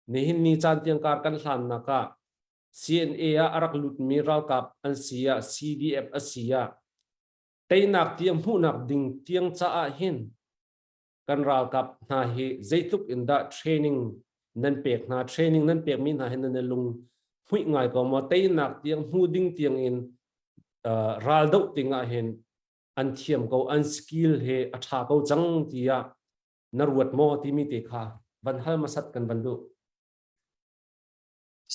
Nihin ni caan tiang kar kan hlannak ah CNA ah a rak lutmi ralkap an si ah CDF a si ah teinak tiang hmuhnak ding tiang caah hin kan ralkap hna hi zeitluk in dah training nan pek hna, training nan pekmi hna hi nan i lung hmuih ngai ko maw? Teinak tiang hmu ding tiang in ral doh ting ah hin an thiam ko, an skill he a tha ko cang tiah na ruat maw timi te kha van hal hmasat kan van duh.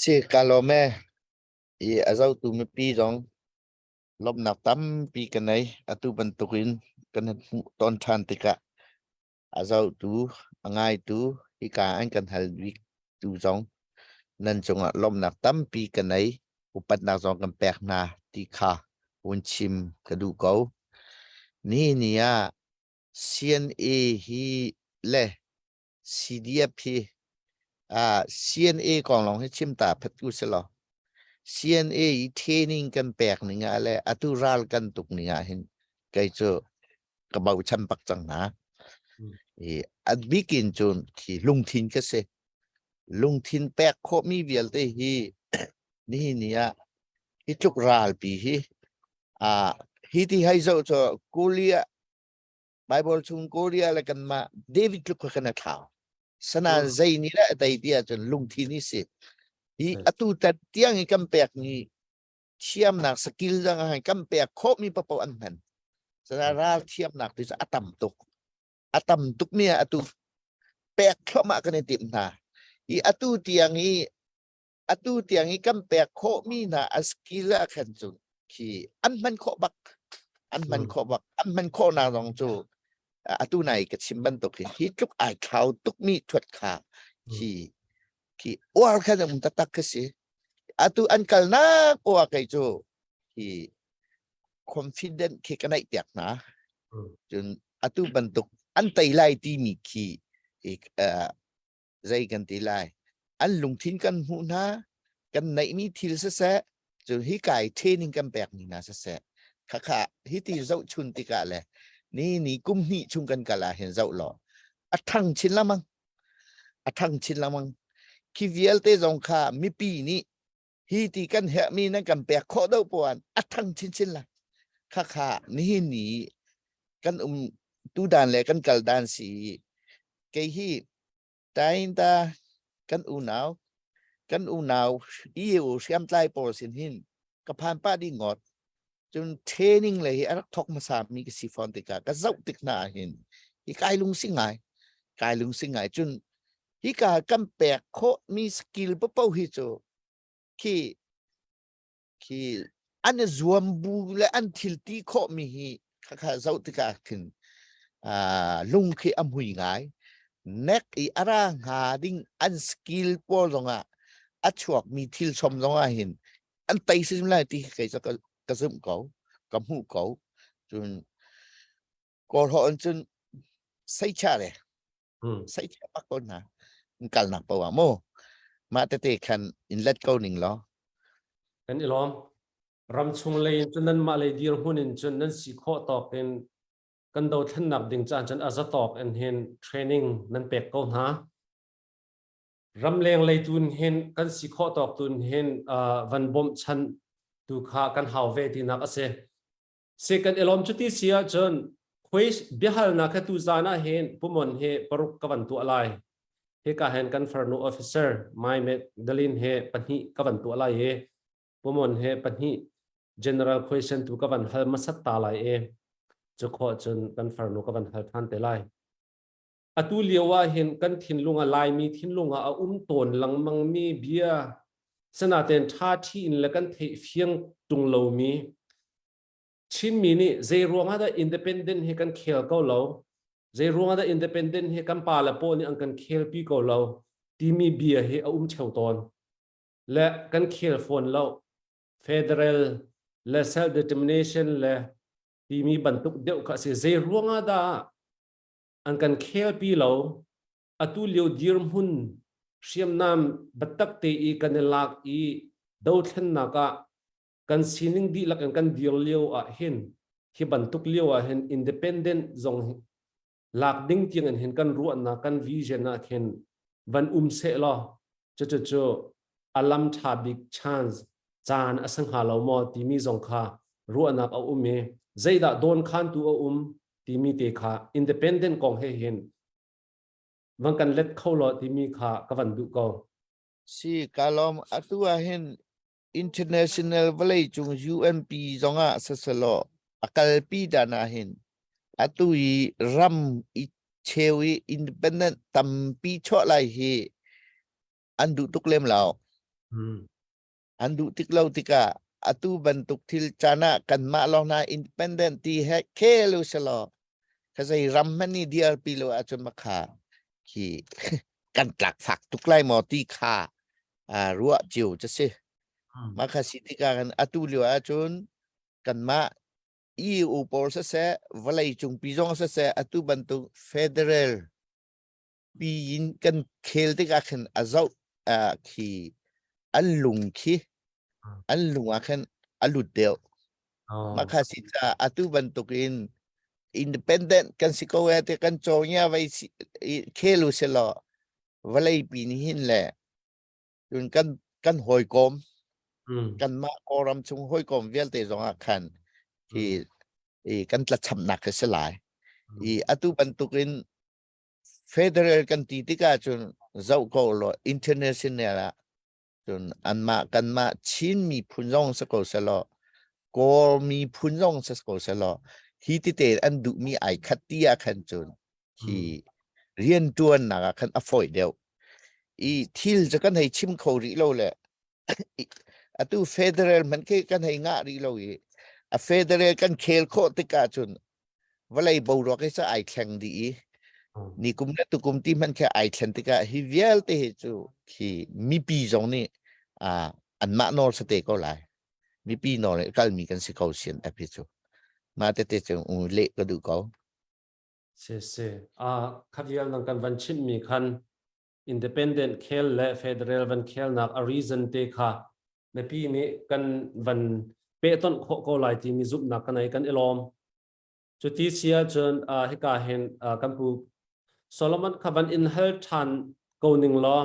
Si ka lawm e. I a zotu mipi zong lawmhnak tampi ka nei. Atu bantukin kan hmuh ton ṭhan tikah a zohtu, a ngaitu, hika an kan hal bik tu zong nan cungah lawmhnak tampi ka nei. Upatnak zong kan pek hna ti kha hun chim ka duh ko. Ni ni ah CNA hi le CDF hi CNA kong lawng hi chim ta phat u si law CNA i training kan pek ning ah le atu ral kan tuk ning ah hin kei cu ka bochan bak cang hna. I a bik in cun khi lungthin ka si. Lungthin pek khawhmi vialte hi nihin ni ah hi tluk ralpi hi hi ti hei zoh cu Korea Bible chung Korea le kanmah David tluk kha kan a thlau. Sana zei ni le tei ti ahcun lungthin hi si. Hi atu tat tiang i kan pek ni thiamnak skill zang ah kan pek khawhmi papo an hman. Sana ral thiamnak ti cu a tam tuk. A tam tuk mi ah atu pek thluahmah kan i timh hna. Hi atu tiang i atu tiang i kan pek khawhmi hna a skill ah khan cun khi an hman khawh bak, an hman khawh bak. An hman khawhnak zong cu atu nai ka chim bantuk hi hi tluk ai thlau tukmi thuat kha khi khi uar khan um taktak ka si. Atu an kalnak uar kei cu hi confident khi ka naih piak hna. Cun atu bantuk an tei lai timi khi zei kan ti lai, an lungthin kan hmuh hna, kan neihmi thil siseh, cun hi kai training kan pekmi hna siseh, khakha hi ti zohchun tikah le ni ni kum hnih chung kan kal ah hin zoh law a thang chin lengmang, a thang chin lengmang. Khi vialte zong kha mipi nih hi ti kan herhmi nan kan pek khawh do puan a thang chinchin la. Khakha nihin ni kan um tu dan le kan kal dan si. Kei hi tain ta kan unau kan unau EU hriamtlai pawl sin hin ka phan pa ding ngot. Cun training le hi a rak thok hmasa mi ka si fawn tikah ka zoh tik hna ah hin hi kai lungsi ngai, kai lungsi ngai. Cun hi ka kan pek khawh mi skill papo hi cu khi khi an i zuam bu le an thil ti khawh mi hi khakha zoh tikah khin lung khi a mui ngai. Nek i ara hnga ding an skill pawl zongah a chuak mi thil chom zongah hin an tei sim lai ti kei cu ka zumh ko, ka hmuh ko. Cun Kawlhaw in cun seicha le seicha bak ko hna in kalnak paoh ah mu mah tete khan in let ko ning law. Kan i lawm. Ramchung lei in cun nanmah lei dirhmun in cun nan si khawh tawk in kan dothlennak ding caan cun a za tawk in hin training nan pek ko hna. Ramleng lei tun hin kan si khawh tawk tun hin van bawmhchanh tu kha kan hau ve tinak a si. Si kan i lawm. Cuti si ahcun quiz biahalnak he tu zan ah hin Pumon he paruk ka van tuah lai. Hika hin kan farnu officer Mai Magdalene he pahnih ka van tuah lai i Pumon he pahnih general question tu ka van hal hmasat ta lai i cu khawh cun kan farnu ka van hal than te lai. Atu lio ah hin kan thinlung ah, Laimi thinlung ah a um tawn lengmangmi bia sanaten ṭha ṭhi in le kan theih fiang ṭung lomi, Chinmi nih zei ruangah dah independent hi kan khel ko lo, zei ruangah dah independent hi kan pa le pawl nih an kan khelpi ko lo timi bia hi a um ṭheo tawn le kan khel fawn lo. Federal le self determination le timi bantuk deuh kha a si. Zei ruangah dah an kan khelpi lo? Atu lio dirhmun hriamnam biatak te i kan i lak i dothlennak ah kan sining dihlak in kan dir lio ah hin, hi bantuk lio ah hin independent zong lak ding tiang in hin kan ruahnak, kan vision ah khin van um seh law. Cucu a lam ṭha bik chance caan a si hnga lo maw timi zong kha ruahnak a um i zeidah dawnkhantu a um timi te kha independent kong he hin van kan let kho law timi kha ka van duh ko. Si ka lawm atu ah hin international vawlei cung UNP zongah saselaw a kalpi dan ah hin atu i ram i cheu i independent tampi chuah lai hi an duh tuk lem lo. An duh tik lo tikah atu bantuk thil caan ah kanmah lawng hna independent ti he khel u selaw ka zei ram hmanh nih DRP lo ahcun makha khi kan tlak fak tuk lai maw ti kha ruah cio cu si. Mah kha si tikah kan atu lio ahcun kanmah EU pawl siseh vawlei cungpi zong siseh atu bantuk federal pi in kan khel tikah khin a zoh khi an lung khi an lung ah khin a lut deuh. Mah kha si caah atu bantuk in independent kan si ko e ti kan cawngya vai si khel u selaw vawlei pi nih hin le cun kan kan hawikom kanmah Kawlram chung hawikom vialte zong ah khan hi i kan tlachamnak hi si lai. I atu bantuk in federal kan ti tikah cun zoh ko law international ah cun anmah kanmah Chin miphun zong si ko selaw Kawl miphun zong si ko selaw hi tete an duhmi ai khat ti ah khan cun hi rianṭuannak ah khan a fawi deuh i thil cu kan hei chim kho rih lo le atu federal hmanh khi kan hei ngah rih lo i a federal kan khel khawh tikah cun vawlei boruak hi cu ai thleng dih i ni kum le tukum ti hmanh khi ai thlen tikah hi vialte hi cu khi mipi zong nih anmah nawl sa te ko lai mipi nawl i kalmi kan si ko sian ap hi cu mah tete cu leh ka duh ko. Si si a kha vial nang kan van chimh mi khan independent khel le federal van khelnak a reason te kha mipi nih kan van pehtonh khawh ko lai timi zumhnak kan ei kan i lawm. Cuti si ahcun hika hin kan pu Solomon kha van in hal ṭhan ko ning law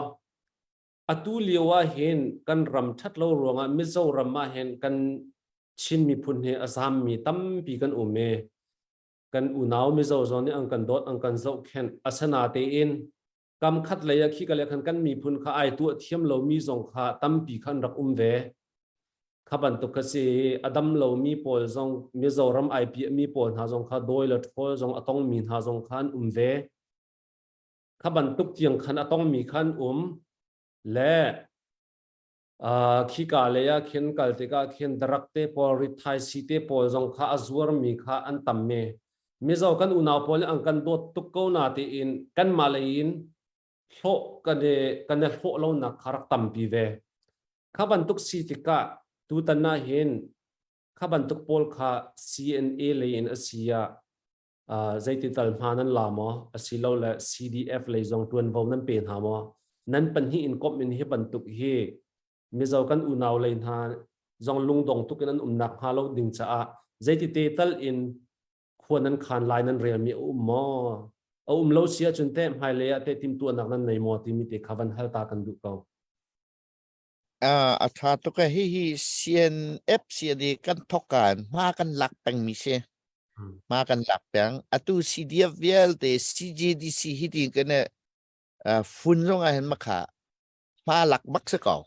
atu lio ah hin kan ram ṭhat lo ruangah Mizoram ah hin kan Chin miphun hi a zammi tampi kan um i kan unau Mizo zong nih an kan dawt an kan zohkhenh asinatein kam khat lei ah khi ka le khan kan miphun kha ai tuah thiam lomi zong kha tampi khan rak um ve. Kha bantuk kha si a dam lomi pawl zong Mizoram ai piahmi pawl hna zong kha dawi le ṭhawl zong a tongmi hna zong kha an um ve. Kha bantuk tiang khan a tongmi kha an um le khika lei ah khin kal tikah khin darak te pawl ritthai si te pawl zong kha a zuarmi kha an tam me. Mizo kan unau pawl nih an kan dawt tuk ko na tiin kanmah lei in hlawh kan i kan i hlawh lonak kha rak tampi ve. Kha bantuk si tikah tutan ah hin kha bantuk pawl kha CNA lei in a si ah zeiti tal hma nan la maw asilole CDF lei zong ṭuanvo nan pe hna maw nan pahnih in komh in hi bantuk hi Mizo kan unau lei hna zong lungdong tuk in an umnak hnga lo ding caah zeiti te tal in khua nan khan lai nan relmi a um maw a um lo si ahcun teh hmailei ah teh timhtuahnak nan nei maw timi te kha van hal ta kan duh ko. A ṭha tuk e. Hihi CNF CNA kan thawk ah hma kan lak pengmi si. Hma kan lak peng. Atu CDF vialte CJDC hi ti kan fun zong ah hin makha hma lak bak si ko.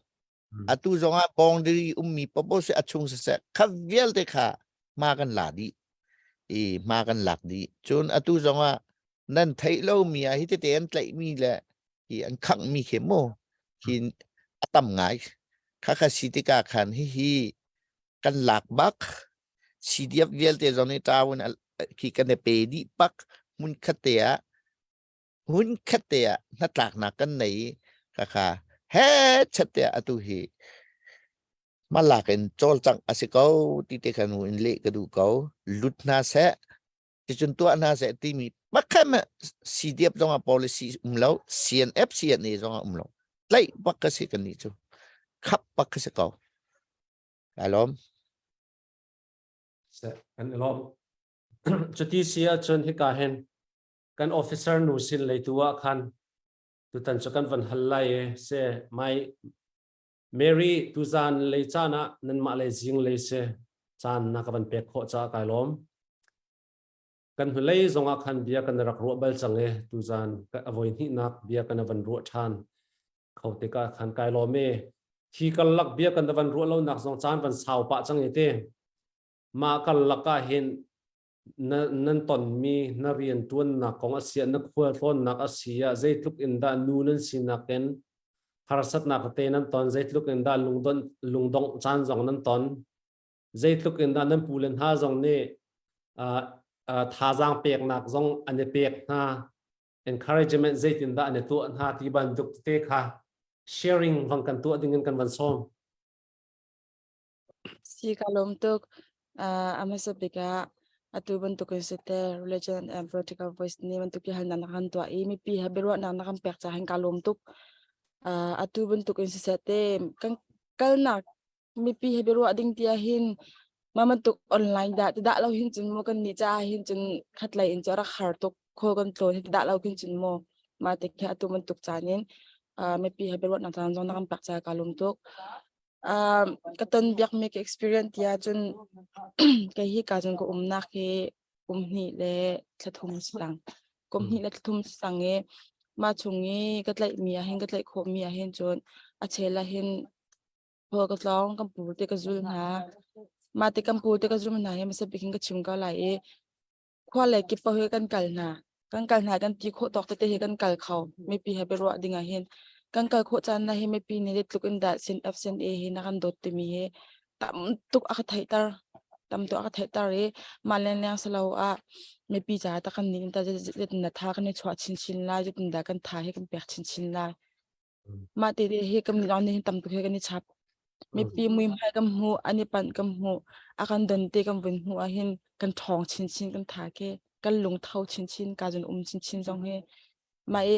Atu zong ah boundary ummi popo si a chung siseh kha vialte kha hma kan la dih. I hma kan lak dih. Cun atu zong ah nan theih lomi ah hi tete an tlaihmi le hi an khanghmi khi mu hi a tam ngai. Kha kha si tikah khan hihi kan lak bak CDF vialte zong nih ṭawun khi kan i pe dih bak hmun khat te ah hmun khat te ah hnatlaknak kan nei i khakha he chat te ah atu hi malak in cawlcangh a si ko ti te khan in leh ka duh ko lut hna seh ticun tuah hna seh timi pakhat CDF zong ah policy um lo CNF CNA zong ah um lo tlaih bak ka si kan nih cu khap bak ka si ko kai lawm kan i lawm cuti si ahcun hika hin kan officer nu sin leitu ah khan. Tutan cu kan van hal lai e se mai Mary tuzan lei caan ah nanmah lei zing lei se caan na ka van pek khawh caah kai lawm. Kan hnulei zongah khan bia kan rak ruah bal cang e tuzan a voi hnihnak bia kan van ruah ṭhan kho tikah khan kai lawm e. Hi karlak bia kan van ruah lonak zong caan van sau pah cang e te. Mah karlak ah hin na nan tonmi na rian ṭuannak kong a si ah na khualtlawnnak a si ah zeitluk in dah nu nan sinak in harsatnak te nan ton zeitluk in dah lungdon lungdongh caan zong nan ton zeitluk in dah nan pu le hna zong nih thazaang peknak zong an i pek hna encouragement zeitin dah an i tuah hna ti bantuk te kha sharing vang kan tuah ding in kan van sawm. Si ka lawm tuk. A hmasa bik ah atu bantuk in site religion and political voice nih bantuk hi halnak na kan tuah i mipi he biaruahnak na kan pek caah hin ka lawm tuk. Atu bantuk in siseh te kan kalnak mipi he biaruah ding ti ahhin mah bantuk online dah ti dah lo hin cun mu kan nih caah hin cun khatlei in cu a rak har tuk khawl kan tlawn hi ti dah lo khin cun mu mah te khi atu bantuk caan in mipi he biaruahnak caan zong na kan pek caah ka lawm tuk. Ka ton biakmi ka experience ti ahcun kei hi ka cun ka umnak hi kum hnih le thla thum si cang. Kum hnih le thla thum si cang i mah chung i ka tlaihmi ahhin ka tlaih khawhmi ahhin cun a chel ahhin khual ka tlawng kan pu te ka zul hna. Mah ti kan pu te ka zul hna hi hmasa bik in ka chim ko lai i khua le kip paoh hi kan kal hna. Kan kal hna kan ti khawh tawk tete hi kan kal kho. Mipi he biaruah ding ah hin kan kal khawh caan ah hi mipi nih zeitluk in dah sin F sin A hi na kan dawt timi hi tam tuk a ka theihter. Tam tuk a ka theihter i mah lenglang si lo ah mipi caah tak kan nih in tah zeitin dah tha kan i chuah chinchin lai, zeitin dah kan tha hi kan pek chinchin lai. Mah tete hi kan lawng nih hin tam tuk hi kan i chap. Mipi muihmai kan hmuh, an i panh kan hmuh, a kan don te kan vun hmuh ahhin kan ṭhawng chinchin, kan tha khi, kan lungtho chinchin, ka zun um chinchin zong hi. Mah i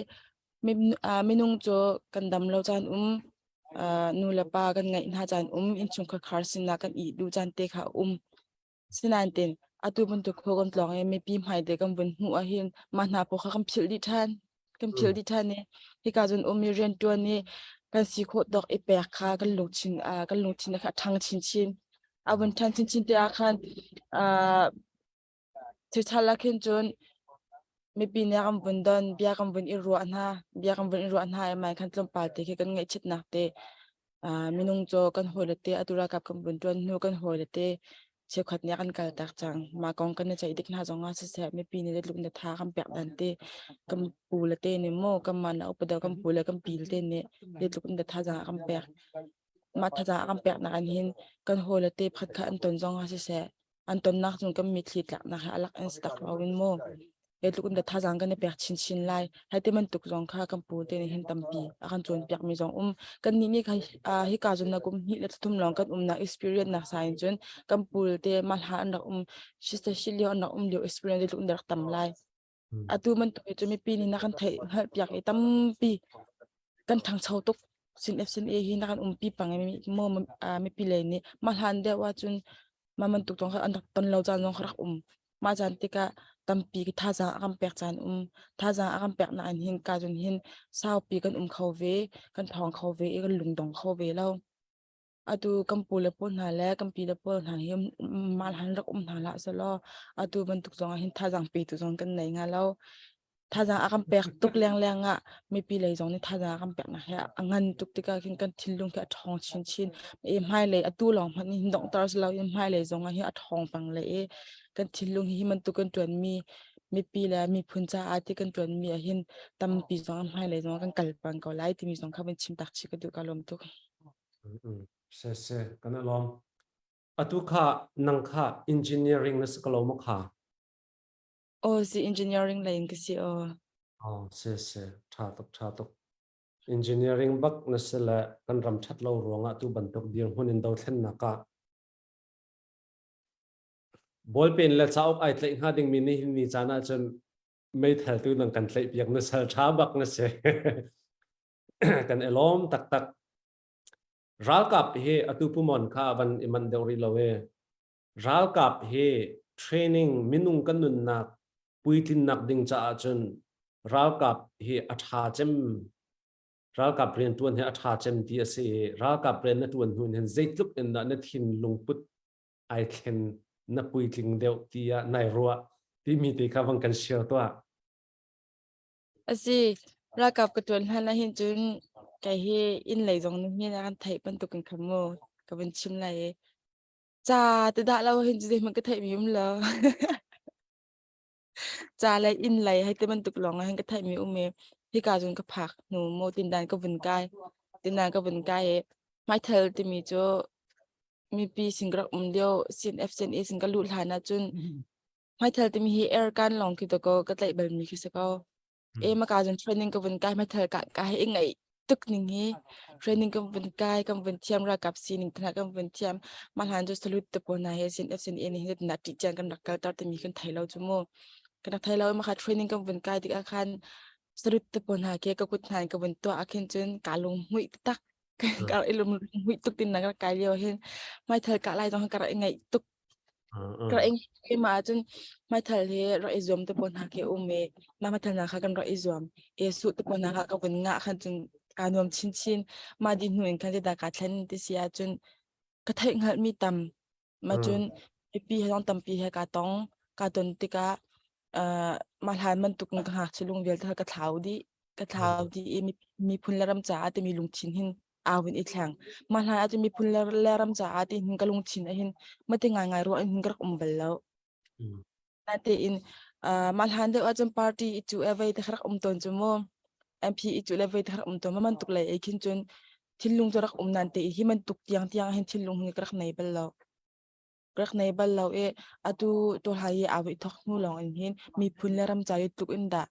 minung cu kan dam lo caan um, nu le pa kan ngaih hna caan um, innchungkhar khar sinah kan i duh caan te kha a um. Sinain atu bantuk khua kan tlawng i mipi hmai te kan vun hmuh ahhin mah hna pawl kha kan philh dih ṭhan. Kan philh dih ṭhan i hika cun um i rianṭuan i kan si khawh tawk i pek kha kan lungthin kan lungthin kha a ṭhang chinchin. A vun ṭhan chinchin te ah khan thilṭha lak hin cun mipi nih kan vun don, bia kan vun i ruah hna, bia kan vun i ruah hna i mai khan tlawmpal te khi kan ngaihchiatnak te minung cu kan hawile te atu ralkap kan vun ṭuan hnu kan hawile te cheukhat nih kan kaltak cang. Mah kong kan i ceih tik hna zong ah siseh mipi nih zeitluk in tha kan pek dan te kan pu le te nih maw kanmah na upa deuh kan pu le kan pi le te nih zeitluk in thazaang a kan pek. Mah thazaang a kan pek nak in hin kan hawile te pakhat khat an ton zong ah siseh an tonnak cun kan mitthli tlaknak he alak in si tak lo in mu zeitluk in dah thazaang kan i pek chinchin lai hai ti bantuk zong kha kan pu te nih hin tampi a kan cawnpiak mi zong um kan nih nih hika zun na kum hnih le thum lawng kan umnak experience nak sa in cun kan pu te mahla an rak um shista lio an rak um lio experience zeitluk in dah rak tam lai Atu bantuk hi cu mipi nih na kan theih hngalhpiak i tampi kan ṭhangcho tuk. Sin F sin A hi na kan umpi pang i maw mipi lei nih mah hlan deuh ahcun mah bantuk zong kha an rak ton lo caan zong kha rak um. Mah caan tikah tampi thazaang a kan pek caan um. Thazaang a kan pek nain hin ka cun hin saupi kan um kho ve, kan ṭhawng kho ve i kan lungdong kho ve lo. Atu kan pu le pawl hna le kan pi le pawl hna hi mah han rak um hna hlah sehlaw atu bantuk zong ah hin thazaang petu zong kan nei hnga lo. Thazaang a kan pek tuk lengleng ah mipi lei zong nih thazaang a kan peknak hi a ngan tuk tikah khin kan thinlung khi a ṭhawng chinchin. I hmailei atu lawng hmanh hin donghter si loin hmailei zong ah hin a ṭhawng peng le i kan thinlung hi hi bantuk kan ṭuanmi mipi le miphun caah ti kan ṭuanmi ah hin tampi zong hmailei zong ah kan kal peng ko lai timi zong kha vun chim tak chih ka duh ka lawm tuk. Se se kan alawm. Atu kha nang kha engineering na si ko lo maw kha? Aw si engineering lei in ka si aw. Oh se se tha tuk tha tuk. Engineering bak na si le kan ram that lo ruangah tu bantuk dirhmun in dothlennak ah ballpen le cauk ai tlaih hnga dingmi nihin ni caan ahcun meithal tu nang kan tlaih piak na sal tha bak na si. Kan i lawm taktak. Ralkap hi atu pumon kha van i man deuh rih lo e. Ralkap hi training minung kan nunnak puitlinnak ding caah cun ralkap hi a ṭha cem. Ralkap rian ṭuan hi a ṭha cem ti a si i ralkap rian na ṭuan hnu in hin zeitluk in dah na thinlung put ai thlen na puitling deuh tiah nai ruah timi te kha vang kan share tuah. Asi, ralkap ka ṭuan hlan ahhin cun kei hi inn lei zong nih hin a kan theih bantukin kha mu ka vun chim lai i ca ti dah lo hin cu zeihmanh ka theihmi um lo. Ca le inn lei hei ti bantuk lawng ah hin ka theihmi um i hika cun ka phak hnu maw tindan ka vun kai. Tindan ka vun kai i hmaithal timi cu mipi sin ka rak um lio CNF CNA sin ka luh hlan ahcun hmaithal timi hi airgun lawng khi dakaw ka tlaih balmi khi si ko. E maka cun training ka vun kai hmaithal ka ka hi i ngaih tuk ning hi training kan vun kai kan vun thiam ralkap sining hna kan vun thiam mah hlan cu salute te pawl hna he sin F sin A nih hin na ṭih cian kan rak kalter timi kan thei lo cu mu kan rak thei lo mah kha training kan vun kai tikah khan salute te pawl hna ke ka kut hna in ka vun tuah ah khin cun ka lung hmuih tak ka i lung hmuih tuk tin na ka kai lio hin hmaithal ka lai zong ka rak i ngaih tuk Ka rak i mah ahcun hmaithal hi rak i zuam te pawl hna khi a um i mah hmaithal hna kha kan rak i zuam. I suh te pawl hna kha ka vun ngah khan cun kaa nuam chinchin. Mah dih hnu in khan zeidah kaa thlen ti si ahcun ka theih hngalhmi tam. Mah cun mipi he zong tampi he kaa tong. Kaa ton tikah uh, mah hlan bantuk in ka ngakchia lung vialte kha ka thlau dih. Ka thlau dih i miphun le ram caah timi lungthin hin au in i thleng. Mah hlan ahcun miphun le, le ram caah ti hin ka lungthin ah hin mate ngaingai ruah in hin ka rak um bal lo. Natein uh, mah hlan deuh ahcun party i cu e vei te kha rak um tawn cu mu. MP i cu le vei te kha rak um tawn. Ma bantuk lei ei khin cun thinlung cu rak um nan te hi bantuk tiang tiang hin thinlung hi ka rak nei bal lo. Ka rak nei bal lo i atu to hlai i awi thok hnu lawng in hin miphun le ram ca i tluk in dah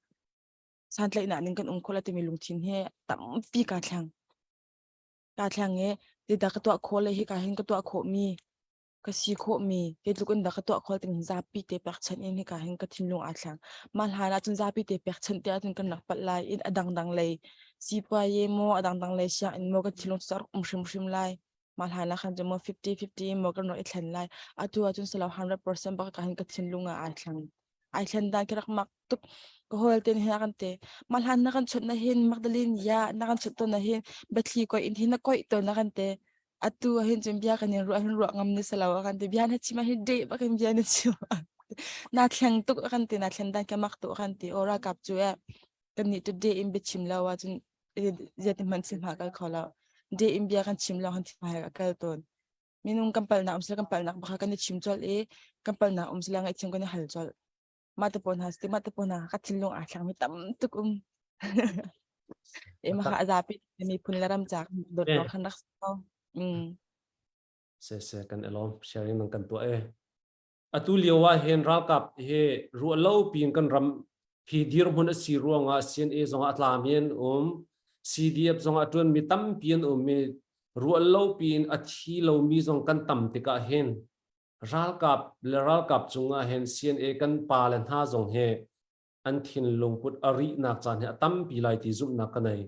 santlaihnak ning kan um khawh la timi lungthin hi tampi kaa thleng. Kaa thleng i zeidah ka tuah khawh le hika hin ka tuah khawhmi ka si khawhmi zeitluk in dah ka tuah khawh timi zapi te pekchanh in hika hin ka thinlung aa thleng. Mah hlan ahcun zapi te pekchanh te ahcun kan rak palh lai in a dangdang lei sipuaye maw a dangdang lei sianginn maw ka thinlung cu a rak um hrimhrim lai. Mah hlan ah khan cun maw 50-50 maw kan rak i thlen lai. Atu ahcun silo 100% bak ka hin ka thinlung ah aa thleng. Ai thlen dan khi rak mak tuk. Ka hawl ten hin a kan te. Mah hlan na kan chawnh na hin Magdalene ya na kan chawnh tawn na hin biathli koi in hin na koih tawn na kan te. Atu ah hin cun bia kan in ruah hin ruah ngam ni silo a kan ti. Bia na chim ah hin de bak in bia na chim. Na thleng tuk a kan ti. Na thlen dan ka mak tuk a kan ti. O ralkap cu eh kan nih tu de in biachim lo ahcun zeiti hmanh thil hma kal kho lo. De in bia kan chim lo han thil hma a kal tawn. Minung kan palnak um sila kan palnak baka kan i chim colh i kan palnak um sila ngaihthiam kan i hal colh. Mah te pawl hna si mah te pawl hna ka thinlung aa thlangmi tam tuk um. E ma kha a zapi miphun le ram cak dawt lo khan rak si ko. Mm. Se se kan elom sharing nang kan tuah e. Atu lio ah hin ralkap hi ruah lo piin kan ram hi dirhmun a si ruangah CNA zong a tlami an um CDF zong a ṭuanmi tampi an um i ruah lo piin a thi lomi zong kan tam tikah hin ralkap le ralkap cungah hin CNA kan pa le hna zong hi an thinlung put a rihnak caan hi a tampi lai ti zumhnak ka nei.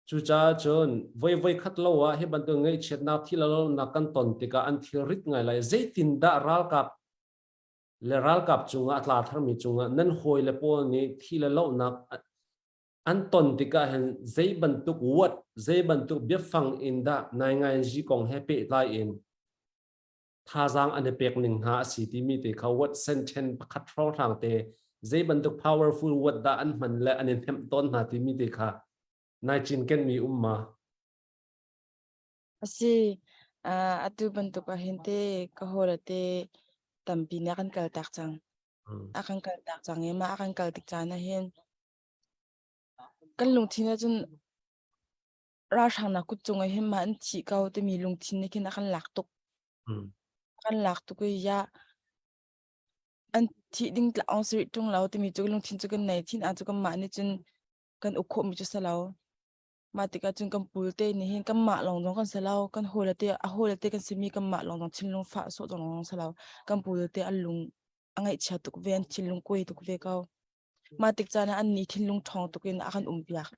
Cucaah cun voi voi khat lo ah hi bantuk ngaihchiatnak thil lonak kan ton tikah an thil rit ngai lai. Zeitindah ralkap le ralkap cungah a tla tharmi cungah nan hawi le pawl nih thi le lohnak an ton tikah hin zei bantuk word, zei bantuk biafang in dah naingainzi kong he pehtlai in thazaang an i pek ning hna a si timi te kha word sentence pakhat hrawnghrang te zei bantuk powerful word dah an hman le an i hnemh tawn hna timi te kha nai cinken mi um ma? Asi, uh, atu bantuk ah hin te ka hawle te tampi nih a kan kal tak cang. A kan kal tak cang i mah a kan kal tik caan ah hin kan lungthin ah cun ralhrang nak kut cung ah hin mah an thih ko timi lungthin nih khin a kan lak tuk. A kan lak tuk i ya an thih ding tla ong si rih ṭung lo timi cu lungthin cu kan nei thin ah cu kanmah nih cun kan uk khawhmi cu si lo. Mah tikah cun kan pul te nih hin kanmah lawng zong kan si lo, kan hawile te a hawile te kan simi kanmah lawng zong thinlung fah sawh zong lawng si lo. Kan pul te an lung a ngaihchia tuk ve, an thinlung kuai tuk ve ko. Mah tik caan ah an nih thinlung ṭhawng tuk in a kan um piak.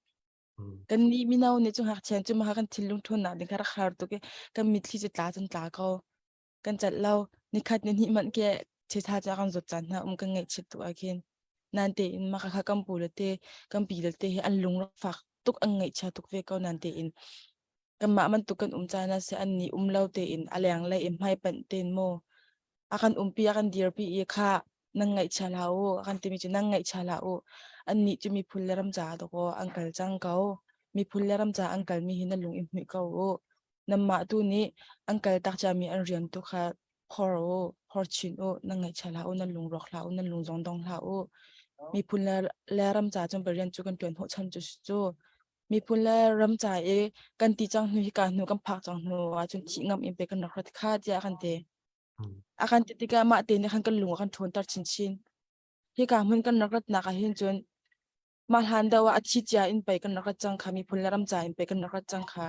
Kan nih mino nih cu ngakchia cu mah kan thinlung ṭhawnnak ding kha rak har tuk i kan mitthli cu tla cun tla ko. Kan celh lo. Nikhat ni hnih hmanh ke thitha cu a kan zawt caan hna um kan ngaihchiat tuk ah khin. Nain tein mah kha kan pu le te kan pi le te hi an lung rak fak tuk. tuk an ngaihchia tuk ve ko nan tein kanmah bantuk kan um caan ah seh an nih um lo tein a lenglei in hmaipanh tein maw a kan umpi a kan dirpi i kha nan ngaihchia hlah u a kan timi cu nan ngaihchia hlah u annih cu miphun le ram caah dawkaw an kal cang ko miphun le ram caah an kalmi hi nan lung i hmuih ko u nanmah tu nih an kal tak ciami an rian tu kha phor u phor chin u nan ngaihchia hlah u nan lung rawk hlah u nan lung zong dong hlah u miphun le ram caah cun rian cu kan ṭuan hnawhchan cu cu miphun le ram ca i kan ti cang hnu hika hnu kan phak cang hnu ahcun thih ngam in pe kan rak rat kha tiah kan ti. A kan ti tikah mah te nih khan kan lung a kan ṭhawnter chinchin. Hika hmun kan rak ratnak ah hin cun mah hlan deuh ah a thi cia in pei kan rak rat cang kha miphun le ram ca in pei kan rak rat cang kha.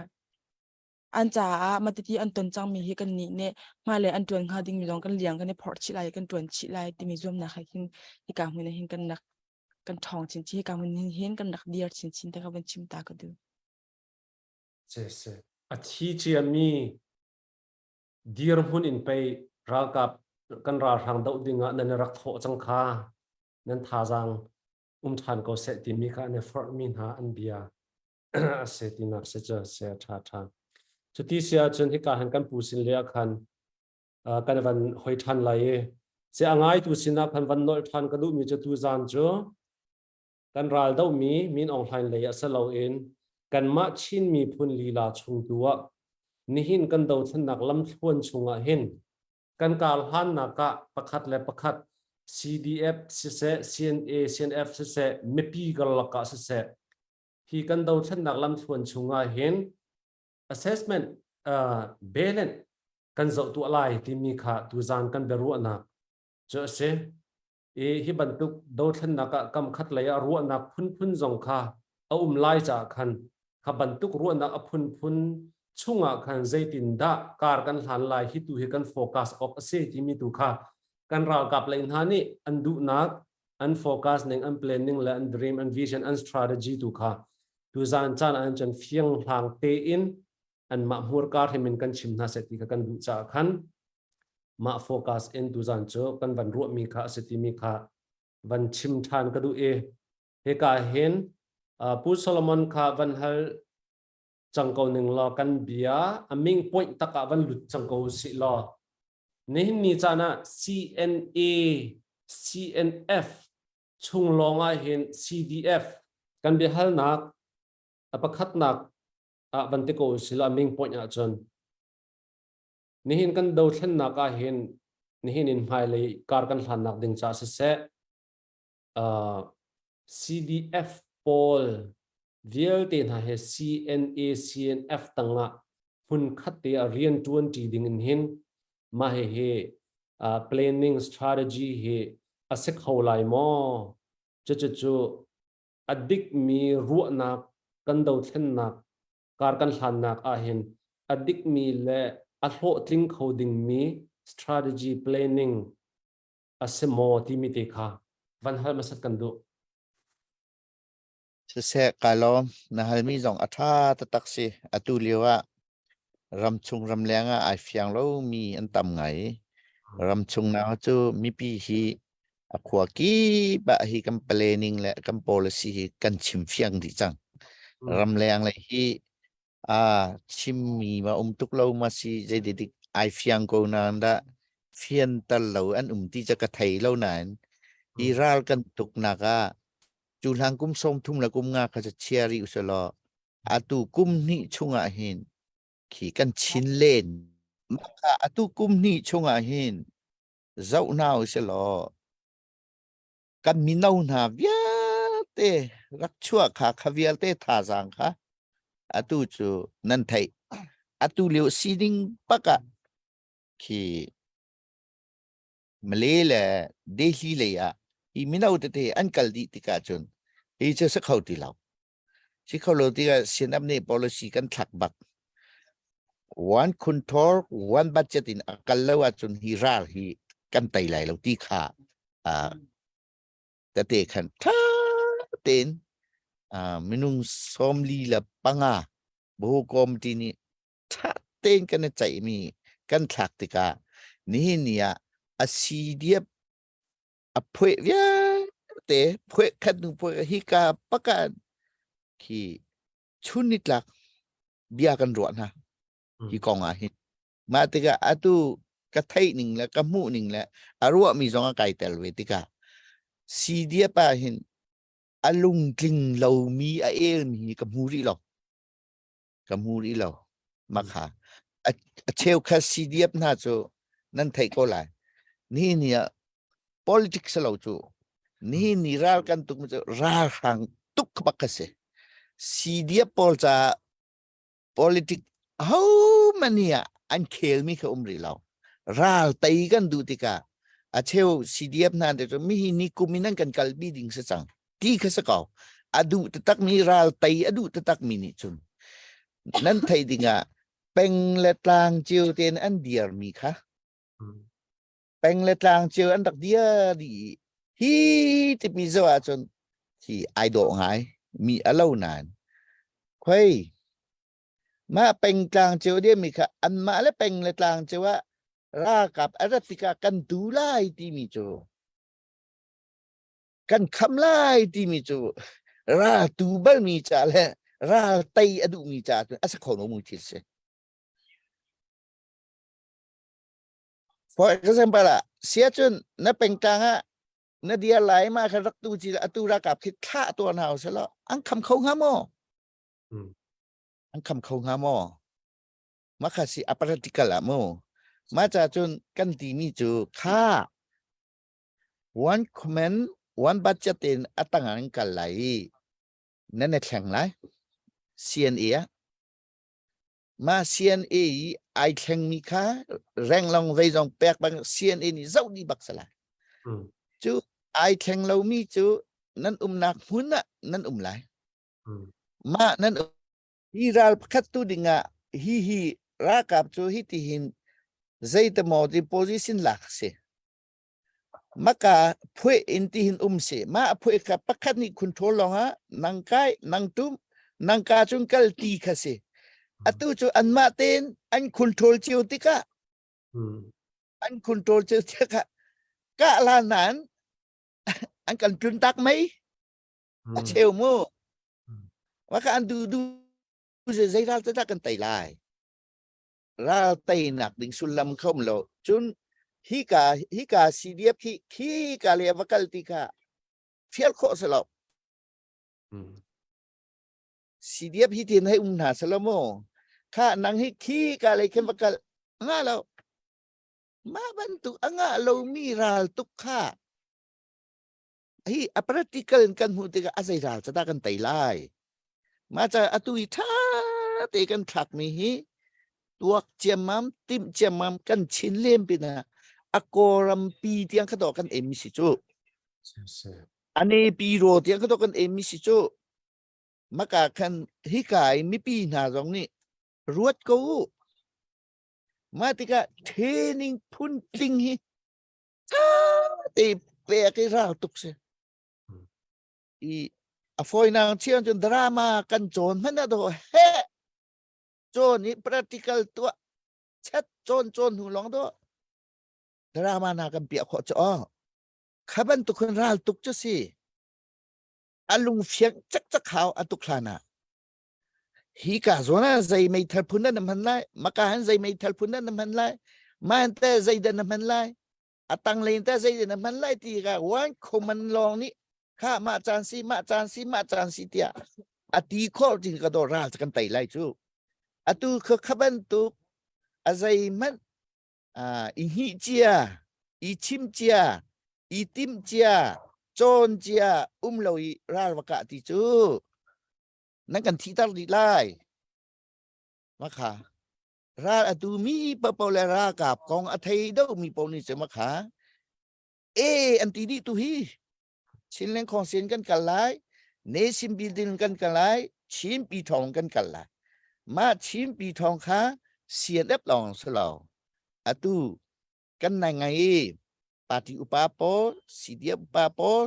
An caah matiti an ton cangmi hi kan nih nih hmailei an ṭuan hnga dingmi zong kan liang kan i phorh chih lai kan ṭuan chih lai timi zuamnak he hin hika hmun ah hin kan rak kan ṭhawng chinchin hika hmun hin kan rak dir chinchin te ka van chim ta ka duh. Se se a thi ciami dirhmun in pei ralkap kan ralhrang doh dingah nan rak thawh cang kha nan thazaang um ṭhan ko seh timi kha an i forhmi hna an bia a si tinak si cu se ṭha ṭha. Cuti si ahcun hika han kan pu sin le ah khan kan van hoi ṭhan lai i se a ngaitu sinah khan van nolh ṭhan ka duhmi cu tuzaan cu kan ral dohmi Min Aung Hlaing lei ah si loin kanmah Chin miphun lila chung tu ah nihin kan dothlennak lamthluan chungah hin kan kar hlannak ah pakhat le pakhat CDF siseh CNA CNF siseh mipi karlak ah siseh hi kan dothlennak lamthluan chungah hin assessment balance kan zoh tuah lai timi kha tuzaan kan biaruahnak cu a si. I hi bantuk dothlennak ah kam khat lei ah ruahnak phunphun zong kha a um lai caah khan kha bantuk ruahnak a phunphun chungah khan zeitindah kar kan hlan lai hi tu hi kan focus awk a si timi tu kha kan ralkap lei hna nih an duhnak an focus ning an planning le an dream an vision an strategy tu kha tuzaan caan ah cun fiang hlang tein anmah hmurka hrim in kan chim hna seh ti kha kan duh caah khan mah focus in tuzaan cu kan van ruahmi kha a si timi kha van chim ṭhan ka duh i hika hin Pu Solomon kha van hal cang ko ning law kan bia a ming point tak ah van lut cang ko sih law nihin ni caan ah CNA CNF chung lawng ah hin CDF kan biahalnak a pakhatnak ah van ti ko sila ming point ah cun nihin kan dothlennak ah hin nihin in hmailei kar kan hlannak ding ca siseh CDF pawl vialte hna he CNA CNF tangah hmun khat te ah rian ṭuan ṭi ding in hin mah hihi planning strategy hi a si kho lai maw? Cucu a dikmi ruahnak kan dothlennak kar kan hlannak ahhin a dikmi le a hlawhtling kho dingmi strategy planning a si maw timi te kha van hal hmasat kan duh. Siseh kai lawm na halmi zong a ṭha taktak si. Atu lio ah ramchung ramleng ah ai fiang lomi an tam ngai. Ramchung na cu mipi hi a khua kip ah hi kan planning le kan policy hi kan chim fiang dih cang. Ramleng le hi a chimmi ma um tuk lo ma si zei dik ai fiang ko nain dah fian tal lo an um ti ca ka thei lo nain hi ral kan tuknak ah cu hlang kum 30 le kum nga kha cu chia rih uselaw atu kum hnih chungah hin khi kan chin len mah kha atu kum hnih chungah hin zoh hna uselaw kan mino hna vialte rak chuah kha kha vialte thazaang kha atu cu nan theih atu lio sining bak ah khi Malay le Delhi lei ah hi mino tete an kal dih tikah cun hi cu si kho ti lo si kho lo tikah CNF nih policy kan thlak bak one khunthor one budget in a kal lo ahcun hi ral hi kan tei lai lo ti kha tete khan tha tein minung 45 bu committee nih tha tein kan i ceihmi kan thlak tikah nihin ni ah a si diap a phueh vialte phueh khat hnu phueh hika pakan khi. Chun nitlak bia kan ruah hna hi kong ah hin. Mah tikah atu ka theih ning le ka hmuh ning le a ruahmi zong a kai tel ve tikah CDF ah hin a lungtling lomi a elmi hi ka hmu rih lo. Ka hmu rih lo. Makha. A cheukhat CDF hna cu nan theih ko lai. Nihin ni ah politics lo cu nihin ni ral kan tuk mi cu ralhrang tuk bak ka si. CDF pawl caah politic ahohmanh hi ah an khelmi kha um rih lo. Ral tei kan duh tikah a cheu CDF hna te cu mihi ni kum in an kan kalpi ding si cang ti kha si ko. A duh taktak mi ral tei a duh taktak mi nih cun nan theih dingah peng le tlang cio tein an dir mi kha peng le tlang cio an rak dir dih hi timi zo ahcun hi ai dawh ngai mi a lo nain khoi mah peng tlang cio dia mi kha anmah le peng le tlang cio ah ralkap a rat tikah kan tu lai timi cu kan kham lai timi cu ral tu bal mi ca le ral tei a duh mi ca cun a si kho lo mu thil si. For example ah siacun na pengtlang ah na dir lai ma kha rak tu chi atu ralkap khi thlah tuan hau selaw an kham kho hnga maw? An kham kho hnga maw? Ma kha si a practical ah mu. Ma cha cun kan ti mi cu kha one command one budget in atang an kal lai i nan i thleng lai CNA ah Mah CNA i ai thlengmi kha renglong zeizong pek bang CNA nih zoh dih bak sala. Cu ai thleng lomi cu nan umnak hmun ah nan um lai. Mah nan hi ral pakhat tu dingah hi hi ralkap cu hi ti hin zeitemaw ti position lak si. Maka phueh in ti hin um si. Mah a phueh kha pakhat nih control lawng ah nang kai, nang tum, nang ka cun kal ti kha si. Atu cu anmah tein an control cio tikah an control cio tikah kah la nan an kan tlun tak mei a cheu mu. Maka an du du zei ral te dah kan tei lai. Ral teinak ding sullam kha um lo. Cun hika hika CDF hi khi ka le va kal ti kha fial khawh si lo. CDF hi tin hei um hna selo mu. Kha nang hi khi ka le khin va kal nga lo. Mah bantuk a ngah lomi ral tuk kha hi a practical in kan hmuh tikah a zei ral ca dah kan tei lai mah ca atu i ṭha te kan thlakmi hi tuak ciammam timh ciammam kan chin lem pinah a kawlram pi tiang kha dawh kan em si cu ane pi ro tiang kha dawh kan em si cu maka khan hika i mipi hna zong nih ruat ko u mah tikah training phun tling hi te pek i ral tuk si i a fawinak chiang cun drama kan cawn hmanh ah do he cawn i practical tuah chat cawn cawn hnu lawng do drama na kan piah khawh cu aw kha bantuk khan ral tuk cu si a lung fiang cak cak hau a tuk hlan ah hi ka zawn ah zei meithal phun dah na hman lai maka han zei meithal phun dah na hman lai man te zei dah na hman lai a tang len te zei dah na hman lai ti ka wan khoman lawng nih kha mah caan si mah caan si mah caan si tiah a ti khawh tin ka do ral kan tei lai cu atu kha kha bantuk a zei hmanh i hnih cia i chim cia i tim cia cawn cia um lo i ral va kah ti cu nan kan thihter dih lai makha ral a tu mi papo le ralkap kong a thei do mi po nih cu makha e an ti dih tu hi Chinland Council kan kal lai Nation building kan kal lai Chin pi thong kan kal lai mah Chin pi thong kha CNF lawng si lo atu kan nai ngai party upa pawl CDF upa pawl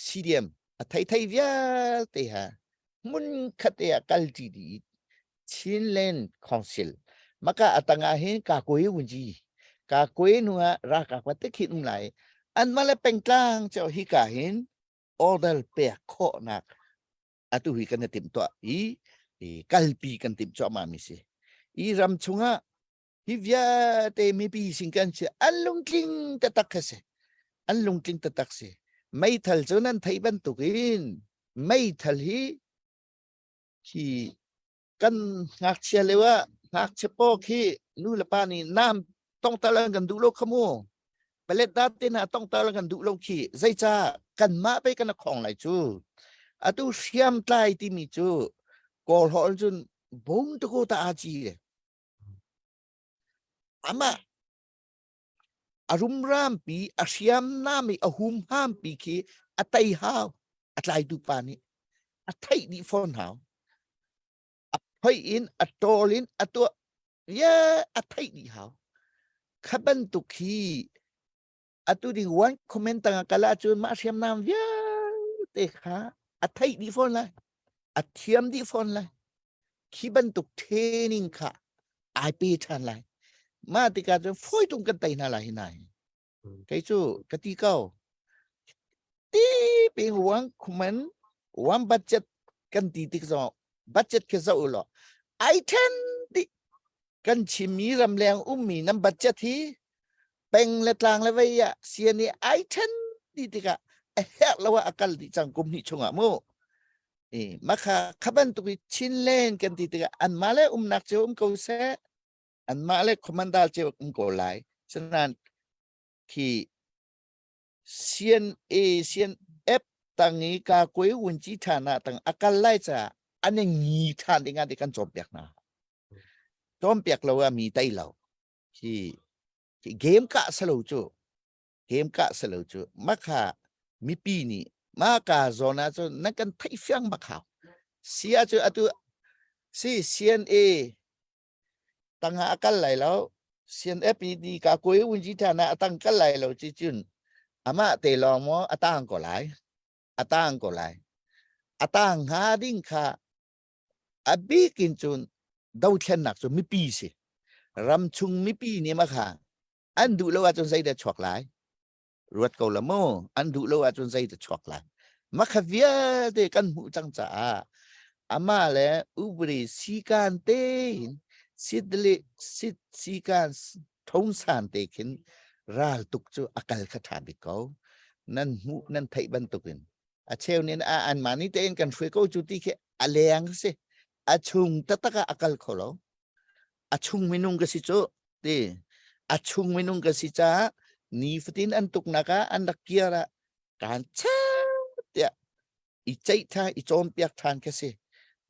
CDM a thei thei vialte ha hmun khat te ah kal ṭi dih Chinland Council maka atang ah hin ka koi wunji ka koi nu ah ralkap ka te khin um lai an mah le pengtlang cheu hi ka hin order pek khawhnak. Atu hi kan i timhtuah i kalpi kan timh cuahmah mi si. I ram chungah hi vialte mipi sin kan si an lungtling taktak kha si. An lungtling taktak si. Meithal cu nan theih bantukin meithal hi hi kan ngakchia lio ah ngakchia paw khi nu le pa nih nam tongtal an kan duh lo kha mu palet dat te na tongtal an kan duh lo khi zeica kanmah pe kan khong lai cu atu hriam tlai timi cu kawl hol cun bung tu ko ta a chi ama a rumrampi a hriamnam i a humhampi khi a tei hau a tlaitu pa nih a theih dih fawn hau a phoih in a tawl in a tuah ye a theih dih hau kha bantuk hi atu ding one comment tang a kal ahcun mah hriamnam vialte kha a theih dih fawn lai a thiam dih fawn lai khi bantuk training kha ai pe ṭhan lai mah tikah cun fawi tung kan tei hna lai hi nai kei cu ka ti ko ti ping wang khuman wang budget kan ti tik zong budget khi zoh law ai then di kan chimmi ramleng ummi nan budget hi peng le tlang le vei ah sian i ai then ti tikah a herh lo ah a kal dih cang kum hnih chungah mu i makha kha bantuk i Chinland kan ti tikah anmah le umnak cio um ko seh anmah le commander cio um ko lai sanan khi CNA CNF tang i ka koi wunci thana tang akal lai ca an ngi than ding ah kan cawnpiak hna cawnpiak lo ah mi tai lo khi game kah salo cu game kah salo cu makha mipi nih ma ka zawn ah cun nan kan theih fiang bak hau sia cu atu si CNA tangah a kal lai lo CNFPD ka koi unji thana atang kal lai lo chi cun ama te lawng mo atang ko lai atang ko lai atang hnga ding kha A bik in cun dothlennak cu mipi si. Ramchung mipi nih ma kha an duh lo ahcun zeidah chuak lai? Ruat ko la mu. An duh lo ahcun zeidah chuak lai? Makha vialte kan hmuh cang caah amah le upadi sikan tein sidli sit sikan thongsan te khin ral tuk cu a kal kha ṭha bik ko. Nan hmuh nan theih bantukin a cheu nih a anmah nih tein kan hruai ko cu ti khi a leng si a chung taktak ah a kal kho lo a chung minung ka si cu ti a chung minung ka si caah nifatin an tuknak ah an rak kir ah kan tiah i ceih than i cawnpiak than ka si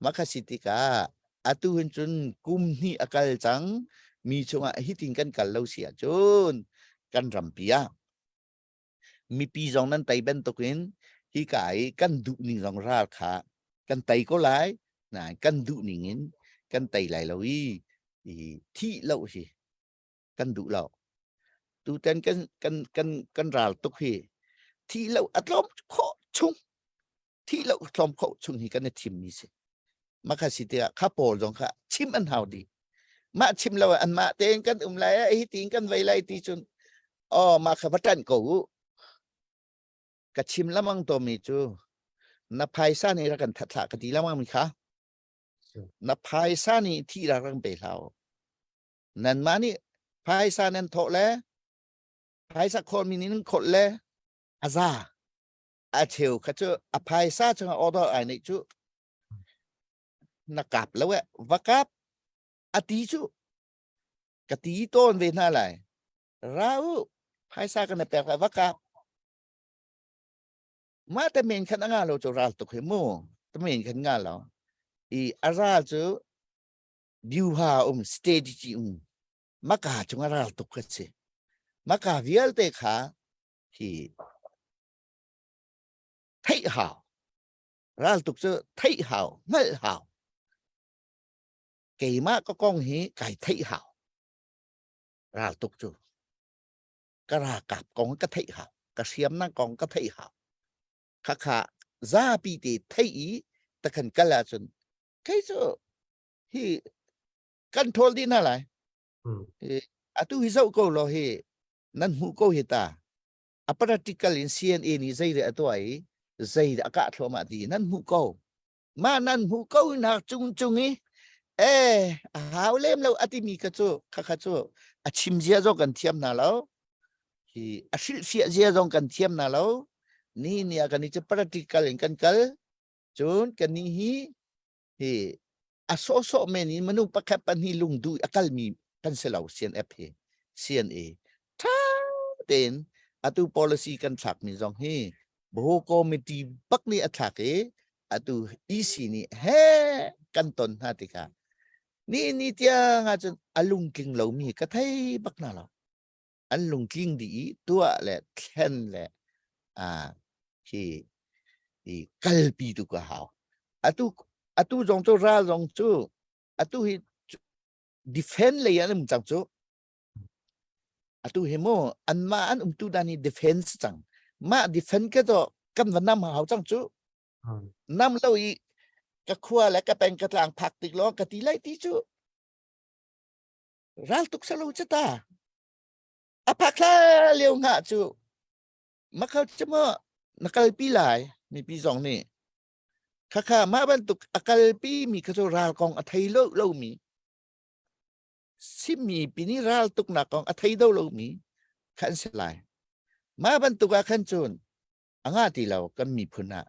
mah kha si tikah atu hin cun kum hnih a kal cang mi chungah hitin kan kal lo si ahcun kan rampi ah Mipi zong nan tei bantukin hika i kan duh ning zong ral kha kan tei ko lai nain kan duh ning in kan tei lai lo i, i thih lo hi kan duh lo. Tutan kan kan kan kan ral tuk hi thih lo a tlawm khawh chung thih lo tlawm khawh chung hi kan i thim mi si. Mah kha si tikah kha pawl zong kha chim an hau dih. Mah chim lo ah anmah tein kan um lai ah hi tiin kan vei lai ti cun oh mah kha va ṭanh ko u. Ka chim lamang tomi cu na phaisa nih rak kan that hlah ka ti lamang mi kha. Na phaisa nih thi rak rak pe hlah u. Nanmah nih phaisa nan thawh le phaisa khawlmi nih nan khawlh le a za. A cheu kha cu a phaisa chungah order ai neih cu na kap lo eh va kap a ti cu ka ti tawn ve hna lai ra u phaisa kan na pek lai va kap mah te men khan a nga lo cu ral tuk hi mu te men khan nga lo i a ral cu biuha um strategy um maka chung a ral tuk kha si maka vialte kha hi theih hau Raltuk cu theih hau, hngalh hau. Keimah ka kong hi kai theih hau. Raltuk cu ka ralkap kong ka theih hau. Ka hriamnam kong ka theih hau. Khakha zapi te theih i takhan kal ahcun kei cu hi kan ṭhawl dih hna lai. Hi atu hi zoh ko law hi nan hmuh ko hi ta. A practical in CNA nih zei dah a tuah i zei dah a kah thluahmah ti nan hmuh ko. Mah nan hmuh ko nak cung cung i eh a hau lem lo a timi kha cu khakha cu a chim zia zong kan thiam hna lo. Hi a hrilhfiah zia zong kan thiam hna lo. Ni ni ah kan i cu practical in kan kal. Cun kan nih hi hi a sawhsawh men in minung pakhat pahnih lungduh a kalmi kan si lo CNF hi CNA tha tein atu policy kan thlakmi zong hi Boho committee bak nih a thlak i atu EC nih he kan ton hna tikah ni ni tiang ahcun a lungtling lomi ka thei bak hna lo an lungtling dih i tuah le thlen le ah khi i kalpi tu ka hau atu atu zong cu ral zong cu atu hi defend lei an um cang cu atu hi mu anmah an umtu dan hi defense cang mah defend ke to kan va nam hau cang cu nam lo i ka khua le ka peng ka tlang phak tik lo ka ti lai ti cu ral tuk salo cha ta a phak thla lio nga cu makhal cu maw na kalpi lai mipi zong nih khakha mah bantuk a kalpi mi kha cu ral kong a thei lo lomi simi pini ral tuknak kong a thei do lomi kha an si lai mah bantuk ah khan cun a nga ti lo kan miphun ah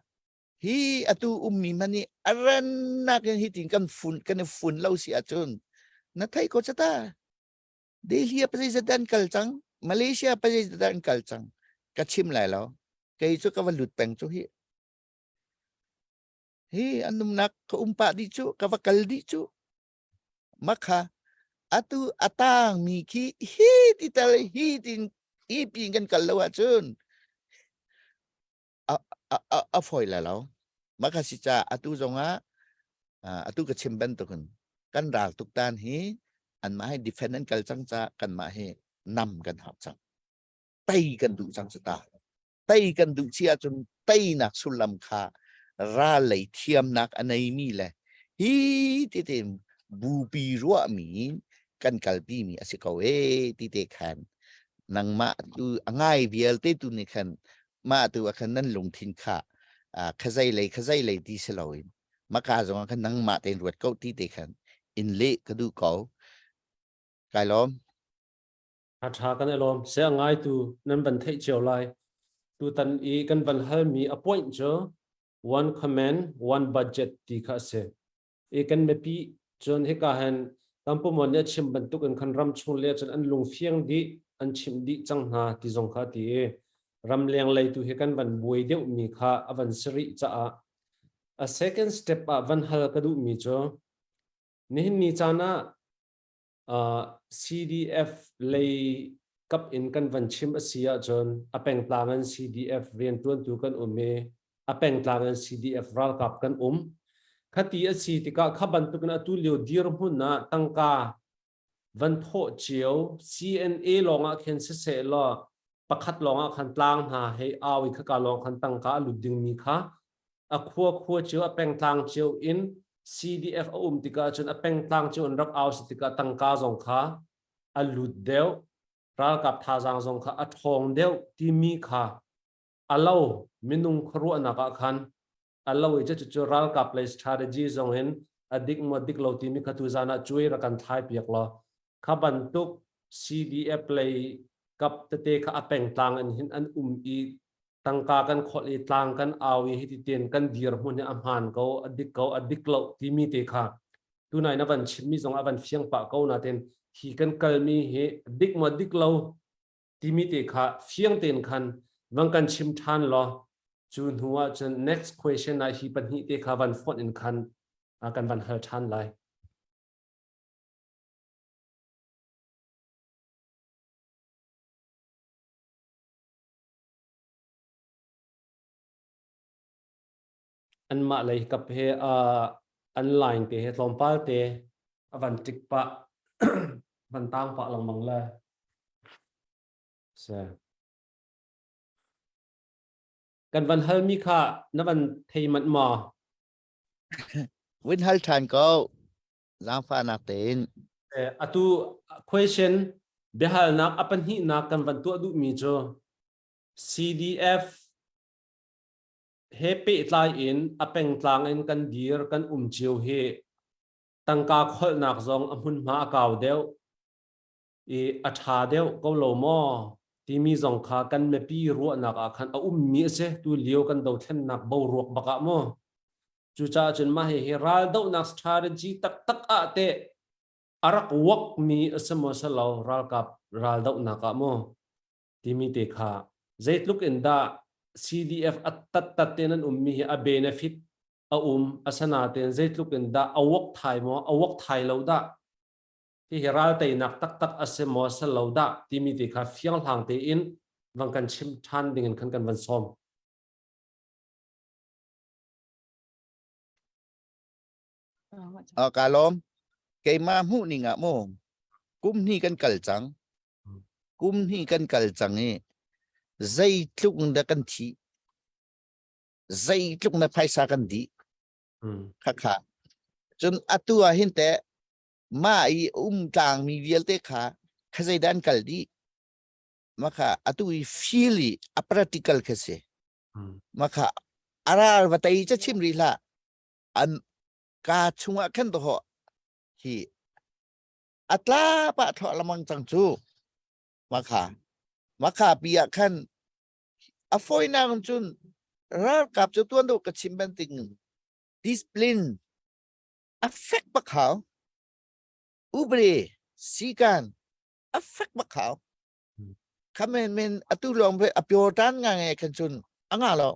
hi atu ummi hmanh nih a rannak in hitin kan fun kan i fun lo si ahcun na thei ko chata Delhi ah pazei dan kal cang Malaysia pazei dan kal cang ka chim lai lo kei cu ka va lut peng cu hi hi an umnak ka um pah dih cu ka va kal dih cu makha atu atang mi khi hi ti tal hi tin hi pin kan kal lo ahcun a a a a fawi lai lo. Mah kha si caah atu zongah atu ka chim bantukin kan ral tuk tan hi anmah hi defend an kal cang caah kanmah hi nam kan hau cang. Tei kan duh cang cu ta. Tei kan duh si ahcun teinak sullam kha ral lei thiamnak a neimi le hi ti tein bupi ruahmi kan kalpi mi a si ko ee ti te khan nangmah tu a ngai vialte tu nih khan mah tu ah khan nan lungthin kha khazei lei khazei lei ti si loin maka zong ah khan nangmah tein ruat ko ti te khan in leh ka duh ko kai lawm A ṭha kan i lawm. Saya ngaitu nan van theih cio lai. Tutan i kan van halmi a point cu one command, one budget ti kha a si. I kan mipi cun hika hin Tampumon nih a chim bantuk in khan ram chung le cun an lungfiang dih an chimh dih cang hna ti zong kha a ti i ramleng lei tu hi kan van buai deuhmi kha a van si rih caah a second step ah van hal ka duhmi cu nihin ni caan ah CDF lei kap in kan van chim a si ahcun a pengtlang in CDF rianṭuantu kan um i a pengtlang in CDF ralkap kan um. Khati a si tikah kha bantukin atu lio dirhmun ah tangka van thawh cio CNA lawngah khin siseh law pakhat lawngah khan tlang hna hei au i khaka lawng khan tangka a lut dingmi kha a khua khua cio a pengtlang cio in CDF a um tikah cun a pengtlang cio in rak au si tikah tangka zong kha a lut deuh ralkap thazaang zong kha a ṭhawng deuh timi kha a lo minung khuaruahnak ah khan a lo i cucu ralkap lei strategy zong in a dik maw dik lo timi kha tu zan ah cuai rak kan thlai piak law kha bantuk CDF lei kap tete kha a pengtlang in hin an um i tangka kan kholh i tlang kan au i hiti ten kan dirhmun hi a hmaan ko a dik ko a dik lo timi te kha tunai na van chimmi zong a van fiang pah ko natin hi kan kalmi hi dik maw dik lo timi te kha fiang tein khan van kan chim ṭhan law cu hnu ah cun next question ah hi pahnih te kha van fonh in khan kan van hal ṭhan lai. Anmah lei kap he an line te he tlawmpal te a van tik pah van tang pah lengmang le se kan van halmi kha na van thei manh maw? Vun hal ṭhan ko. Zaangfahnak tein. Atu question biahalnak a pahnihnak kan van tuah duhmi cu CDF. He pehtlai in a pengtlang in kan dir kan um cio hi tangka kholhnak zong a hmunhma a kau deuh i a ṭha deuh ko lo maw timi zong kha kan mipi ruahnak ah khan a ummi a si. Tu lio kan dothlennak boruak bak ah mu. Cucaah cun mah hihi raldohnak strategy taktak ah teh a rak wak mi a si maw si lo ralkap raldohnak ah mu timi te kha zeitluk in dah CDF a tattat te nan ummi hi a benefit a um asanaten zeitluk in dah a wak thai maw a wak thai lo dah hihi ral teinak taktak a si maw si lo dah timi te kha fiang hlang tein van kan chim ṭhan ding in khan kan van sawm. Ka lawm. Keimah hmuh ning ah mu kum hnih kan kal cang. Kum hnih kan kal cang i zeitluk dah kan thi zeitluk na phaisa kan dih. Khakha. Cun atu ah hin teh mah i um tlangmi vialte kha kha zeidah an kal dih. Maka atu i feel i a practical kha si. Maka arar va tei ca chim rih hlah. An ka chungah khan to hi atla pa thlo lamang cang cu. Maka maka pi ah khan a fawinak cun ralkap cu tuan deuh ka chim banting discipline a fek bak hau. Ubre sikan a fek bak hau. Khamen men atu lawng ve a pure tan nga nge khan cun a nga lo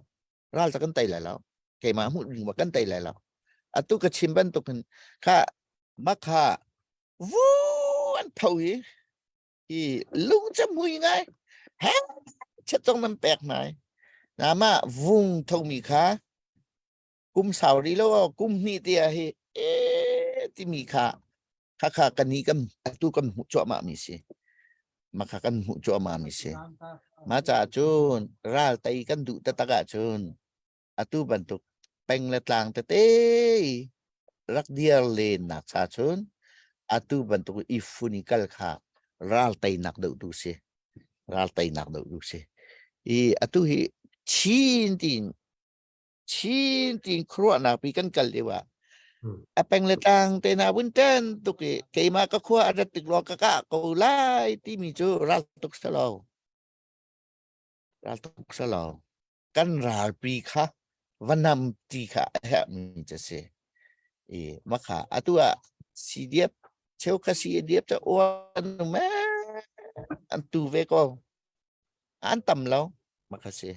ral ta kan tei lai lo keimah hmuh ding ma kan tei lai lo atu ka chim bantuk in kha makha vu an tho hi hi lung cam hui ngai he chet tong nan pek nai na ma vung thomi kha kum sau ri lo kum hnih tia hi e timi kha kha kha kan ni kan atu kan hmuh cuahmah mi si ma kha kan hmuh cuahmah mi si ma ca cun ral tei kan duh taktak ahcun atu bantuk peng le tlang tete rak diar len nak cha cun atu bantuk i funi kal kha ral teinak deuh tu si ral teinak deuh tu si i atu hi chin tin chin tin khuaruahnak pi kan kal lio ah a peng le tlang te na vun ten tuk i keimah ka khua a rat tik lo ka kah ko lai timi cu ral tuk salo ral tuk salo kan ralpi kha vanam ti kha a herhmi cu si i makha atu ah CDF cheukhat CDF ca uan me an tu ve ko an tam lo makha si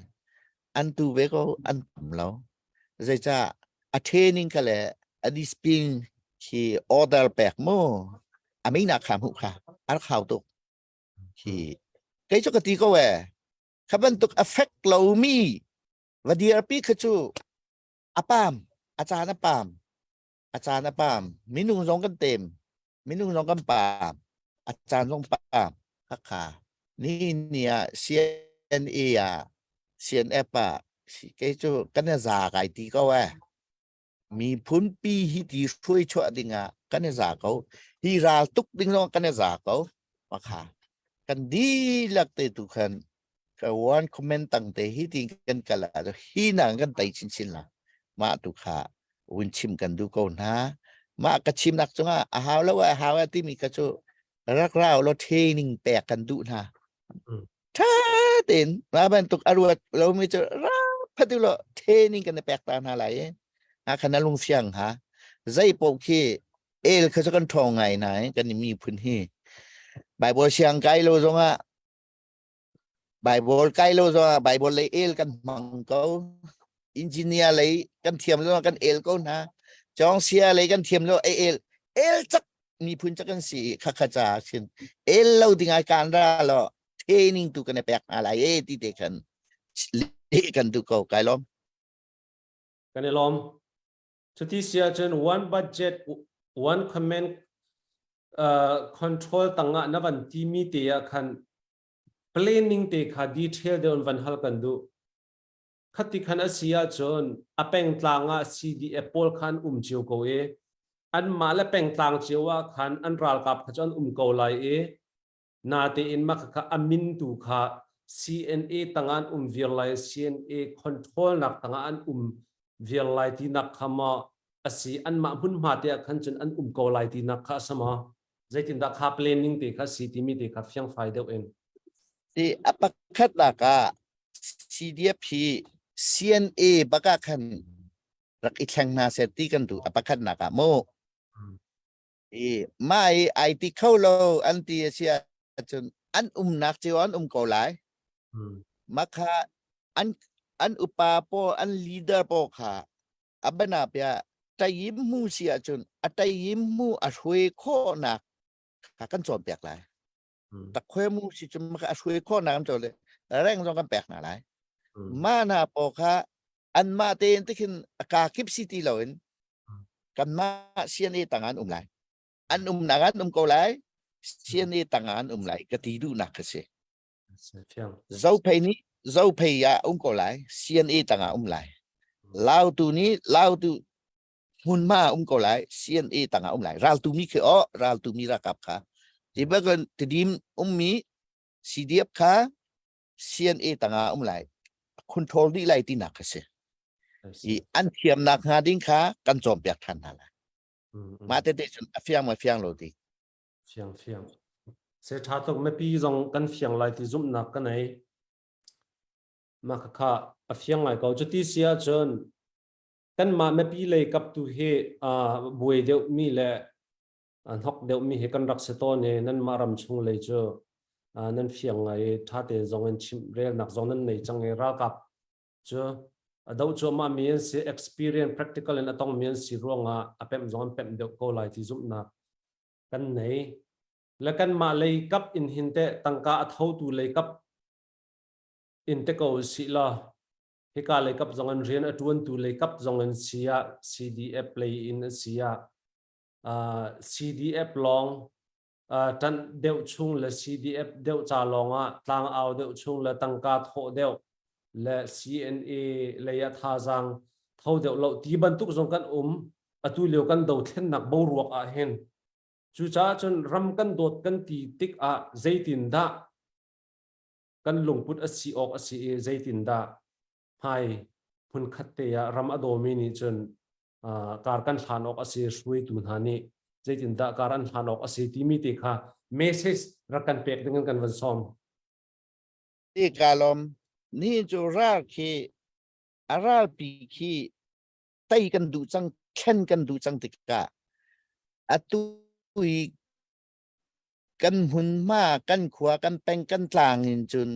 an tu ve ko an tam lo zeicah a training kha le a discipline khi order pek mu amina kha mu kha ar khau tuk khi kei chu ka ti ko e kha bantuk affect lomi va dirpi kha cu a pam a caan a pam a caan a pam minung zong kan tem minung zong kan pam a caan zong pam khakha ni ni ah CNA ah CNF ah kei cu kan za kai ti ko eh miphun pi hi ti hruai chuah ding ah kan i za ko hi ral tuk ding zong kan i za ko makha kan dihlak te tu khan ka one comment tang te hi ti kan kala hi nang kan tai chin chin la ma tu kha win chim kan du ko hna ma ka chim nak chunga a hau lo a hau ti mi ka chu rak rau lo training pek kan du hna Tha tein mah bantuk a ruat lomi cu ra phatu lo training kan i pek ta hna lai i ha khan na lungfiang ha zei paoh khi el kha cu kan ṭhawng ngai hna i kan i miphun hi Bible siang kai lo zongah Bible kai lo zongah Bible lei el kan hmang ko engineer lei kan thiam lo kan el ko hna chong sia lei kan thiam lo el el cak miphun ca kan si i khakha ca sin el lo ding ai kan ra lo training tu kan i pek hna lai e ti te khan le kan du ko kai lom Kan i lawm. Cuti si ahcun one budget one command control tangah na van timi te ah khan planning te kha detail deuh in van hal kan duh. Khati khan a si ahcun a pengtlang ah CDF pawl khan um cio ko i anmah le pengtlang cio ah khan an ralkap kha cu an um ko lai i natein mah khakha a min tu kha. CNA tangah an um viar lai, CNA control nak tangah an um viar lai tinak kha maw asi, anmah hmunhma te ah khan cun an um ko lai tinak kha a si maw? Zeitindah kha planning te kha si timi te kha fiangfai deuh in. Ti a pakhatnak ah CDF hi CNA baka khan rak i thleng hna seh ti kan duh a pakhatnak ah mu. I mah i ai ti kho lo an ti a si ahcun an umnak cio an um ko lai. Mah kha an an upa pawl an leader pawl kha a bana pia tayim mu si ahcun a tayim mu a hruai khawhnak kha kan cawnpiak lai. Takhuai mu si cun mah kha a hruai khawhnak kan cawn le reng zong kan pek hna lai. Mah hna pawl kha anmah tein tikhin a kaa kip si ti loin kanmah CNA tang an um lai. An umnak an um ko lai. CNA tang an um lai ka ti duhnak ka si. Zophei nih Zophei ah um ko lai. CNA tang ah um lai. Lautu nih Lautu hmunhma ah um ko lai. CNA tang ah um lai. Raltu mi khi o raltu mi ralkap kha. Ti bakin Tidim ummi CDF kha CNA tangah um lai control dih lai tinak kha si i an thiamnak hnga ding kha kan cawnpiak ṭhan hna lai. Mah tete cun a fiang ma fiang lo ti. Fiang fiang se ṭha tuk. Mipi zong kan fiang lai ti zumhnak ka nei. Mah kha a fiang ngai ko. Cuti si ahcun kanmah mipi lei kap tu hi buai deuh mi le hnok deuhmi hi kan rak si tawn i nanmah ram chung lei cu nan fiang ngai i ṭha tein zong in chimh relnak zong nan nei cang i ralkap cu a doh cuahmah mi an si, experience practical in a tongmi an si ruangah a pemh zong an pemh deuh ko lai ti zumhnak kan nei. Le kanmah lei kap in hin teh tangka a thotu lei kap in te ko sih law hika lei kap zong in rian a ṭuantu lei kap zong in si ah CDF lei in a si ah CDF lawng ṭanh deuh chung le CDF deuh ca lawng ah tlangau deuh chung le tangka thawh deuh le CNA lei ah thazaang tho deuh lo ti bantuk zong kan um atu lio kan dothlennak boruak ah hin. Cucaah cun ram kan dawt kan ti tik ah zeitindah kan lungput a si awk a si i zeitindah hmai hmunkhat te ah ram a dawmi nih cun kar kan hlan awk a si, hruaitu hna nih zeitindah kar an hlan awk a si timi te kha message rak kan pek ding in kan van sawm. Ti ka lawm. Ni cu ral khi a ralpi khi tei kan duh cang, thlen kan duh cang tikah atu i kan hmunhma, kan khua, kan peng, kan tlang in cun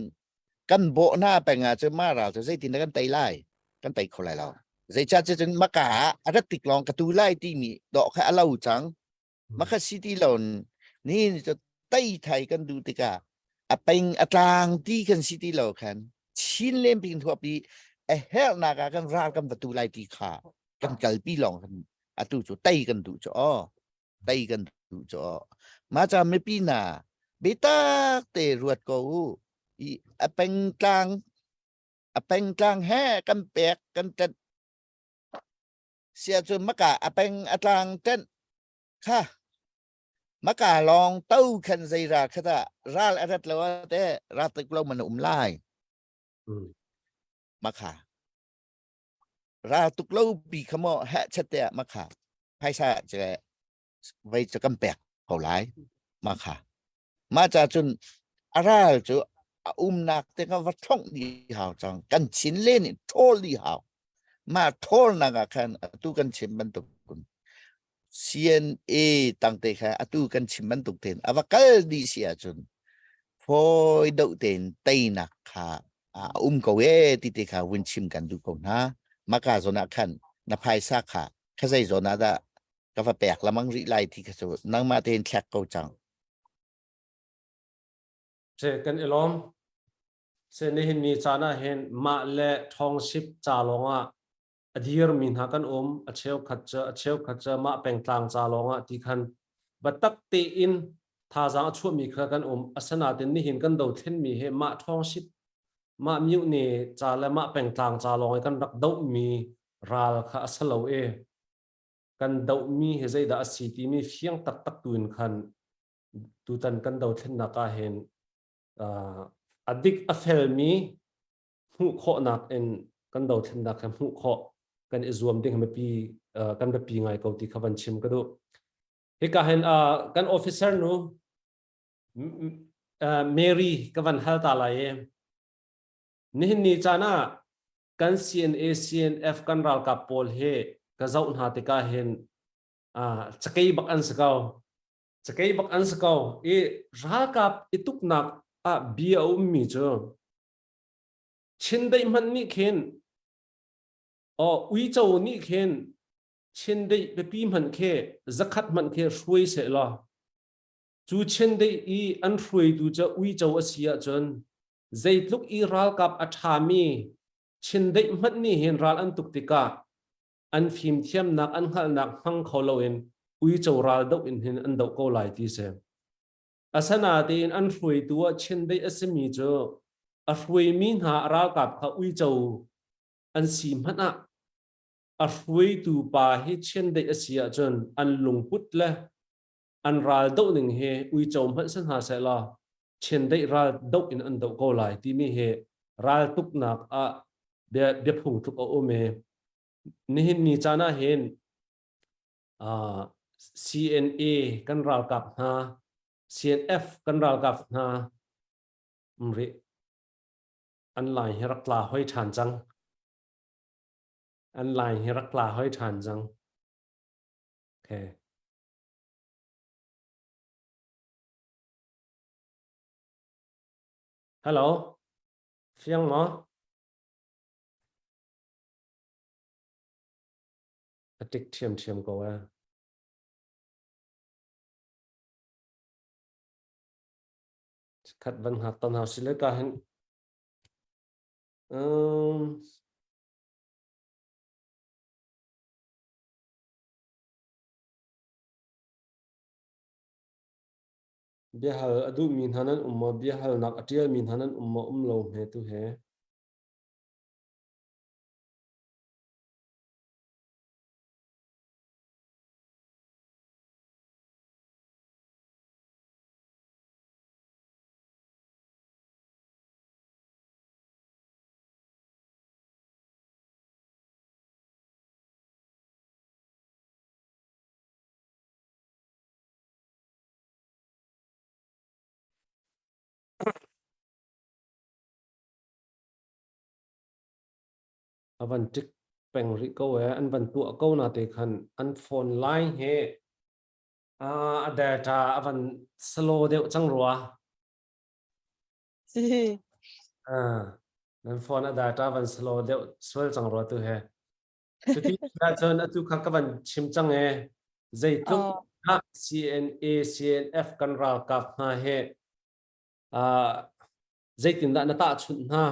kan bawh hna peng ah cun mah ral cu zeitin dah kan tei lai? Kan tei kho lai lo. Zeicah cun maka ah a rat tik lawng ka tu lai timi dawh kha a lo cang. Maka si ti lo ni cu tei thai kan duh tikah a peng a tlang ti kan si ti lo khan Chin lem pin thuapi a herhnak ah kan ral kan va tu lai ti kha kan kalpi lawng kan atu cu tei kan duh cu aw. Tei kan duh cu mah ca mipi hna biatak te ruat ko u. I a pengtlang a pengtlang he kan pek kan tet sia cu maka a peng a tlang tet kha maka lawng to khan zei ra kha dah ral a rat lo te ra tik lo man um lai. Makha ral tuk lo pi kha maw heh chat te ah makha phaisa ce vei cu kan pek ko lai makha. Mah ca cun a ral cu a umnak te kha va thongh dih hau cang. Kan chin len in ṭhawl dih hau. Mah ṭhawlnak ah khan atu kan chim bantuk CNA tangte kha atu kan chim bantuk tein a va kal dih si ahcun fawi deuh tein teinak kha a um ko e ti te kha vun chim kan duh ko hna. Maka zawn ah khan na phaisa kha kha zei zawn ah dah ka va pek lamang rih lai ti kha cu nangmah tein thlek ko cang. Se kan i lawm. Se nihin ni caan ah hin mah le ṭhawngship ca lawng ah a dirmi hna kan um. A cheukhat cu a cheukhat cu mah pengtlang ca lawng ah ti khan biatak tein thazaang a chuahmi kha kan um. Asinain nihin kan dothlenmi hi mah ṭhawngship mah myohne ca le mah pengtlang ca lawng i kan rak dohmi ral kha a si lo i kan dohmi hi zeidah a si timi fiang taktak tu in khan tutan kan dothlennak ah hin. A dik a felmi hmuh khawhnak in kan dothlennak he hmuh khawh kan i zuam ding biapi kan biapi ngai ko ti kha van chim ka duh. Hika hin kan officer nu Mary ka van hal ta lai i nihin ni caan ah kan CNA CNF kan ralkap pawl hi ka zoh hna tikah hin cakei bak an si ko. Cakei bak an si ko. I ralkap i tuknak ah bia a ummi cu Chindeih hmanh nih khin aw uico nih khin Chindeih pipi hmanh khi zakhat hmanh khi hruai seh law cu Chindeih i an hruaitu cu uico a si ahcun zeitluk i ralkap a ṭhami Chindeih hmanh nih hin ral an tuk tikah an fimthiamnak an hngalhnak hmang kho loin uico ral doh in hin an doh ko lai ti si. Asanatein an hruaitu ah Chindeih a simi cu a hruaimi hna a ralkap kha uico an si hmanh ah a hruaitu pa hi Chindeih a si ahcun an lungput le an ral doh ning hi uico hmanh si hna seh law Chindeih ral doh in an doh ko lai timi hi raltuknak ah bia biaphung tluk a um i nihin ni caan ah hin CNA kan ralkap hna CNF kan ralkap hna mri an lai hi rak tla hoi ṭhan cang an lai hi rak tla hoi ṭhan cang okay Hello fiang maw A tik ṭhiamṭhiam ko ee. Khat van hngak tan hau sile ka hin um, biahal a duhmi hna nan um maw biahalnak a ṭialmi hna nan um maw um lo hme tu he A van ṭik peng rih ko ee. An van tuah ko na te khan an phone line hi a data a van slow deuh cang rua. Si. Nan phone a data van slow deuh sual cang rua tu he. Cuti ahcun atu kha ka van chim cang ee. Zeitluk CNA CNF kan ralkap hna he zeitindah na tahchunh hna?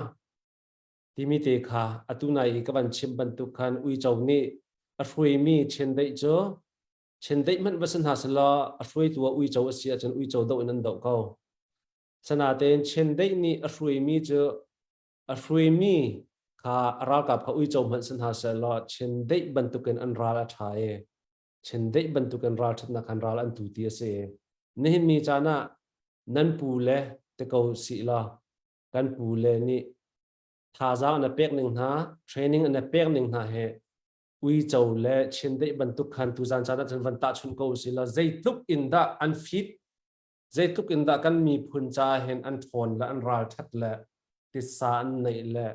Timi te kha atu nai i ka van chim bantuk khan uico nih a hruaimi chiandeih cu chiandeih hmanh va si hna selaw a hruaitu ah uico a si ahcun uico doh in an doh ko. Sanatein chiandeih nih a hruaimi cu a hruaimi kha a ralkap kha uico hmanh si hna sehlaw chiandeih bantukin an ral a ṭha i chiandeih bantukin ralṭhatnak khan ral an tu ti a si. Nihin ni caan ah nan pu le te ko sih law kan pu le nih thazaang an pek ning hna training an pek ning hna he uico le chindeih bantuk khan tuzan caan ah cun van tahchunh ko usih law zeitluk in dah an fit zeitluk in dah kan miphun ca hin an ṭhawn le an ralṭhat le titsa an neih le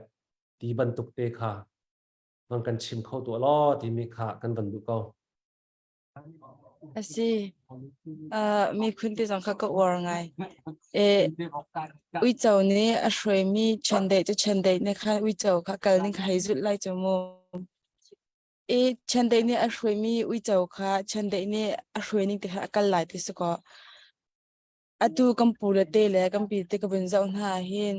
ti bantuk te kha van kan chim kho tuah law timi kha kan van duh ko. A si. Miphun ti zong kha ka uar ngai. E, uico nih a hruaimi chiandeih cu chiandeih nih khan uico kha kal ning kha hei zulh lai cu mu. I chiandeih nih a hruaimi uico kha chiandeih nih a hruai ning te kha a kal lai ti si kaw. Atu kan pu le te le kan pi te ka vun zoh hna hin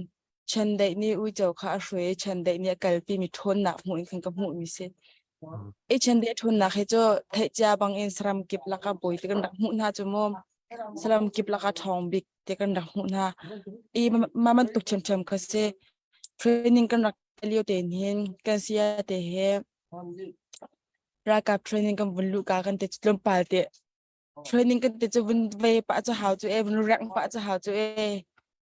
chiandeih nih uico kha a hruai i chiandeih nih a kalpi mi ṭhawnnak hmuh in khan ka hmuh mi si. I chiandeih ṭhawnnak hi cu theih cia bang in saram kip lakah bawi ti kan rak hmuh hna cu mu. Saram kip lakah ṭhawng bik ti kan rak hmuh hna. I mah bantuk ṭhiamṭhiam kha si. Training kan rak lio te hin kan saya te he ralkap training kan vun luh ka kan te tlawmpal te training kan te cu vun ve pah cu hau cu e vun reng pah cu hau cu e.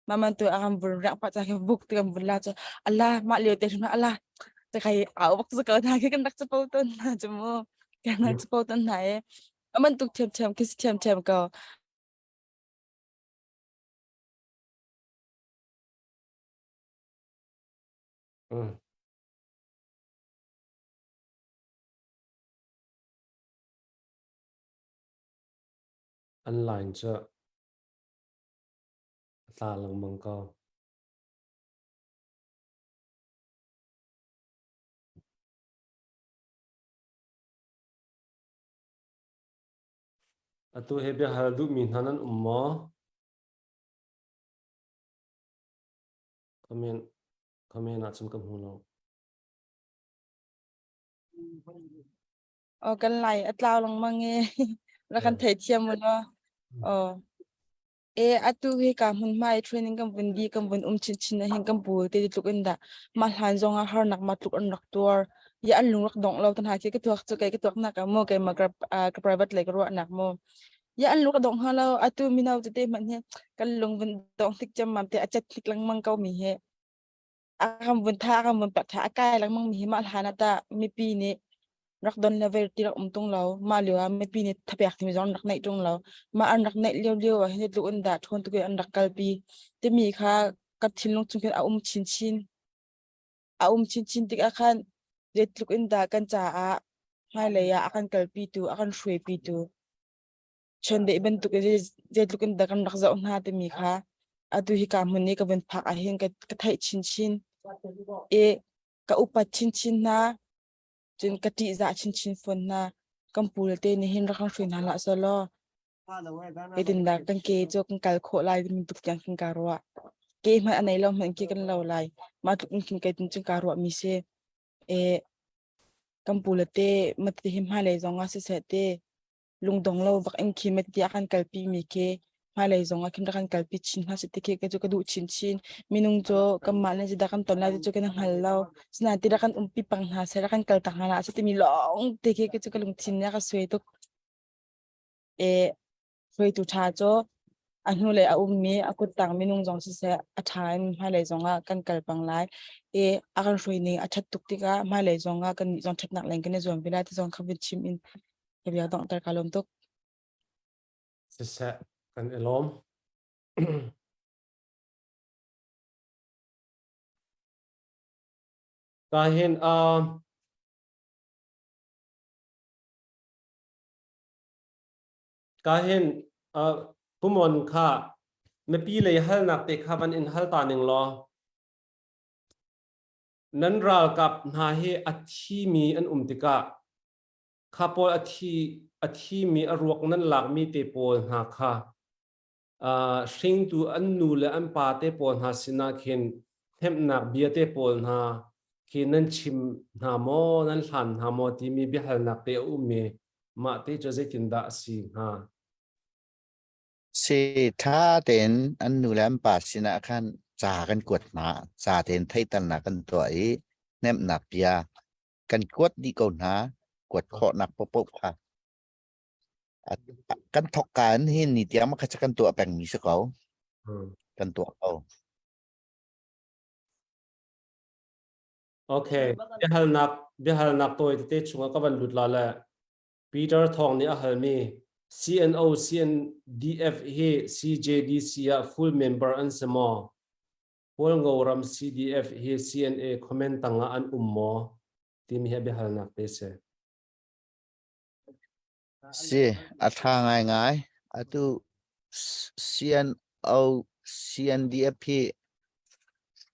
Mah tu a kan vun riak pah ca khi buk ti kan vun la cu ala mah lio te hrim ala te khai au bak cu ko hna khi kan rak capo tawn hna cu mu kan rak capo tawn hna i aman tuk thiamthiam khi si thiamthiam ko. An line cu a tla lengmang ko. Atu hi biahal duhmi hna nan um maw? Comment comment ahcun ka hmu lo. Aw kan lai a tlau lengmang e. Ra kan theithiam u law. Aw. E atu hi ka hmunhma i training kan vun di kan vun um chinchin ah hin kan pu te tluk in dah mah hlan zong ah harnak ma tluk an rak tuar ya an lung rak dongh lo tan ha khi ka tuak cu kai ka tuak nak ah mu kai ma ka ka private le ka ruah nak mu ya an lung rak dongh ha lo atu mino tete hmanh hi kan lung vun dong tik cam mam te a chat tik lengmang ko mi hi a kan vun tha a kan vun pek tha a kai lengmang mi hi mah hlan ah tah mipi nih rak don le ver ti rak um tung lo mah lio ah mipi nih thapek timi zong rak neih tung lo mah an rak neih lio lio ah hin tluk in dah ṭhawn tuk in an rak kalpi timi kha ka thinlung chung khin a um chinchin a um chinchin tikah khan zeitluk in dah kan caah hmailei ah a kan kalpi tu a kan hruaipi tu chiandeih bantuk in zeitluk in dah kan rak zoh hna timi kha atu hi ka hmun i ka vun phak ah hin ka theih chinchin i ka upat chinchin hna cun ka ṭihzah chinchin fawn hna. Kan pu le te nih hin rak kan hruai hna hlah selaw zeitindah kan ke cu kan kal khawh lai timi tuk tiang khin kaa ruah. Ke hmanh a nei lo hmanh khi kan lo lai. Mah tluk in khin kei tin cun kaa ruahmi si. E kan pu le te mate hi hmailei zong ah siseh te lungdong lo bak in khi mati a kan kalpi mi khi hmailei zong ah khin rak kan kalpi chin hna seh ti khi kei cu ka duh chinchin. Minung cu kanmah le zeidah kan ton lai ti cu kan i hngal lo. Sinain ti rak kan umpi pang hna seh, rak kan kal tak hna hlah seh timi lawng te khi kei cu ka lungthin nih a ka suai tuk. E hruaitu ṭha cu a hnulei a ummi a kuttang minung zong siseh a ṭha in hmailei zongah kan kal pang lai i a kan hruai ning a ṭhat tuk tikah hmailei zongah kannih zong ṭhatnak leng kan i zuam ve lai ti zong kha vun chim in ka bia donghter ka lawm tuk. Siseh kan i lawm. Ka hin Ka hin pumon kha mipi lei halnak te kha van in hal ta ning law nan ralkap hna hi a thimi an um tikah kha pawl a thimi a ruak nan lakmi te pawl hna kha hringtu an nu le an pa te pawl hna sinah khin hnemhnak bia te pawl hna khi nan chim hna maw nan hlan hna maw timi biahalnak te a ummi mah te cu zeitindah a si hnga? Si ṭha tein an nu le an pa sinah khan ca kan kuat hna ca tein theihternak kan tuah i hnemhnak bia kan kuat dih ko hna kuat khawhnak paohpaoh kha kan thok ka in hin ni tiang ma kha kan tuah pengmi si ko kan tuah ko. Okay, biahalnak biahalnak tawi tete chungah ka van lut la le Peter Thawng nih a halmi CNO CNDF hi CJDC ah full member an si maw? Hualngo ram CDF hi CNA comment tangah an um maw? Timi hi biahalnak te si. Si, a ṭha ngaingai. Atu CNO, CNDF hi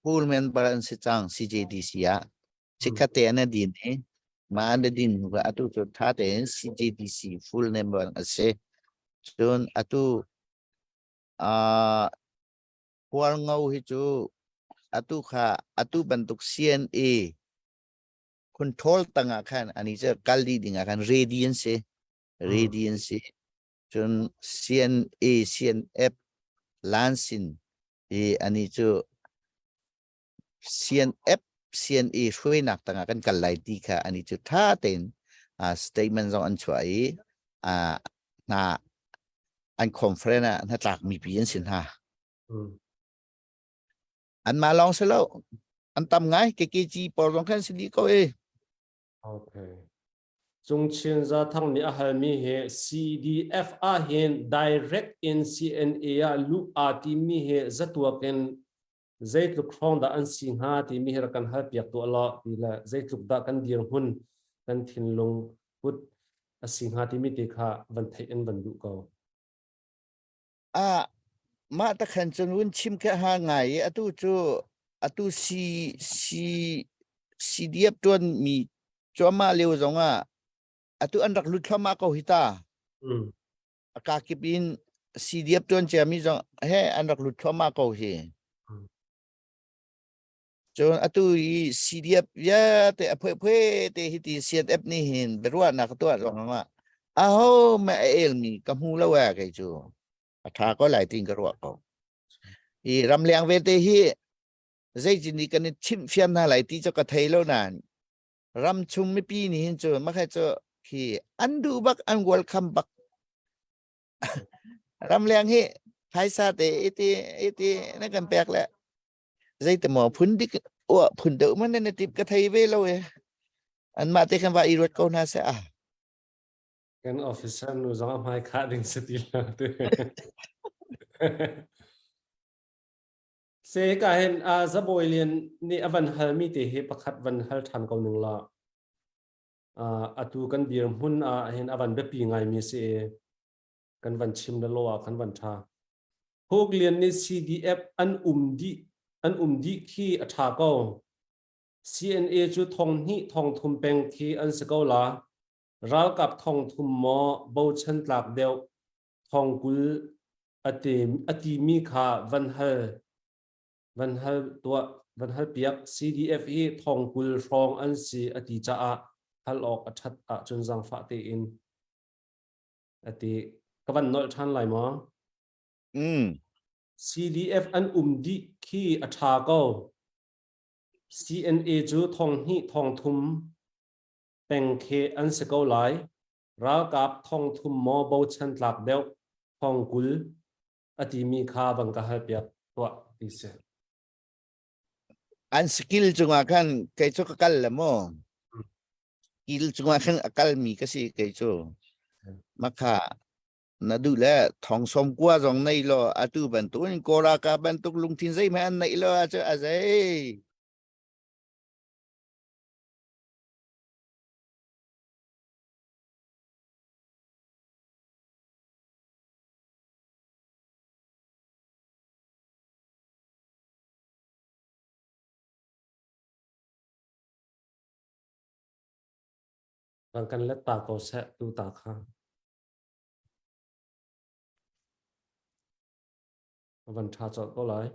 full member an si cang CJDC ah. Chikkhat te an din i mah an din hnu ah atu cu ṭha tein CJDC full member a si. Cun atu uh, Hualngo hi cu atu kha atu bantuk CNA control tangah khan ani cu kal dih dingah khan ready an si ready an si cun CNA CNF Lansin i ani cu CNF CNA hruainak tangah kan kal lai ti kha ani cu tha tein statement zong an chuah i hna an conference ah hnatlak mipi an si hna. An mah lawng si lo. An tam ngai KKG pawl zong khan si dih ko e. Okay. Cungchin Zathang nih a halmi hi CDF ah hin direct in CNA ah luh aa timi hi zatuak in zeitluk hrawng dah an si hnga timi hi rak kan hal piak tuah law ti le zeitluk dah kan dirhmun kan thinlung put a si hnga timi te kha van theih in van duh ko. Ah mah ta khan cun vun chim kha ha ngai i atu cu atu C C CDF tuan mi cuahmah lio zong ah atu an rak lut thluahmah ko hi ta. A kakip in CDF tuan ciami zong he an rak lut thluahmah ko hi. Cun atu i CDF vialte a phuephe te hi ti CNF nih hin biaruahnak ka tuah zong ah aho mah a elmi ka hmu lo eh kei cu. A tha ko lai tin ka ruah ko. I ramleng vete hi zeitin nih kan i chimh fian hna lai ti cu ka thei lo nain ram chung mipi nih hin cu makhai cu khi an duh bak an welcome bak ramleng hi phaisa te iti iti na kan pek le zeite maw phun dik ua phun deuh man na tip ka thei ve lo e an mah te kan va i ruat ko hna se a Kan officer nu zong a hmai khah ding si ti lo tu. Se ka hin a zabawi lian nih a van halmi te hi pakhat van hal ṭhan ko ning la. Atu kan dirhmun ah hin a van biapi ngaimi si i kan van chim le lo ah kan van ṭha. Huk Lian nih CDF an um dih an um dih khi a ṭha ko. CNA cu thong hnih thong thum peng khi an si ko la. Ralkap thong thum maw bochan tlak deuh thong 20 a timi kha van hal van hal tuah van hal piak. CDF hi thong 20 hrawng an si a ti caah hal awk a ṭhat ahcun zaangfah tein a ti. Ka van nolh ṭhan lai maw? CDF an um dih khi a ṭha ko. CNA cu thong hnih thong thum peng khi an si ko lai. Ralkap thong thum maw bochan tlak deuh thong 20 a timi kha bang ka hal piak tuah ti si. An skill cungah khan kei cu ka kal le maw? Skill cungah khan a kalmi ka si kei cu. Makha na duh le thong som kua zong nei law atu bantuk in Kawra ka bantuk lungthin zeihmanh an neih lo ahcun a zei. Kan kan let ta ko seh tu ta kha. Van ṭha colh ko lai.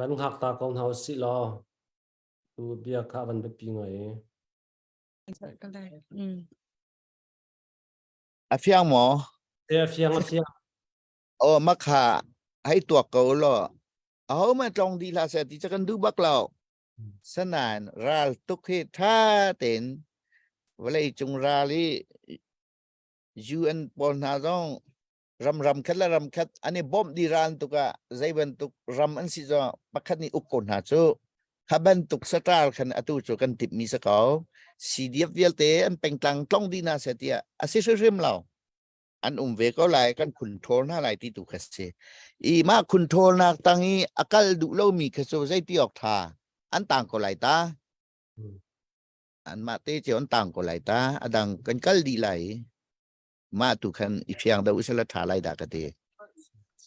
Van hngak ta ko hna usih law tu bia kha van biapi ngai. A fiang maw? A fiang a fiang. Aw makha hei tuak ko law aho mah tlong dih hlah seh ti cu kan duh bak lo. Sanain ral tuk hi tha tein vawlei cung ral hi UN pawl hna zong ram ram khat le ram khat an i bawmh dih ran tuk ah zei bantuk ram an si zong pakhat nih uk ko hna cu kha bantuk saṭal khan atu cu kan timhmi si ko. CDF vialte an pengtlang tlong dih hna seh tiah a si hrimhrim lo. An um ve ko lai kan khunṭhawl hna lai ti tu kha si. I mah khunṭhawlnak tang i a kal duh lomi kha cu zeiti awk ṭha an tang ko lai ta. Anmah te cio an tang ko lai ta. A dang kan kal dih lai. Mah tu khan i fiang deuh usila ṭha lai dah ka ti.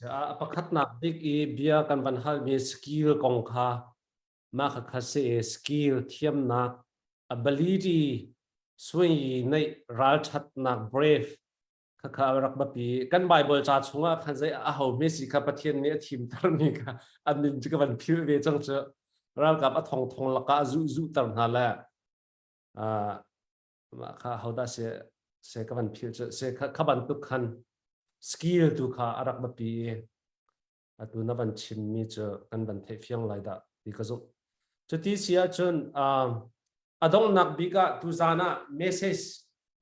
A pakhatnak bik i bia kan van halmi skill kong kha mah kha kha si i skill thiamnak ability suai neih ralṭhatnak brave khakha a rak biapi. Kan Bible ca chungah khan zei a ho hme si kha Pathian nih a thimter mi kha an min cu ka van philh ve cang cu. Ralkap a thong thong lakah a zuh zuhter hna le mah kha hodah se se ka van philh cu se kha kha bantuk khan skill tu kha a rak biapi i atu na van chimmi cu kan van theih fiang lai dah ti ka zumh. Cuti si ahcun a donghnak bik ah tuzaan ah message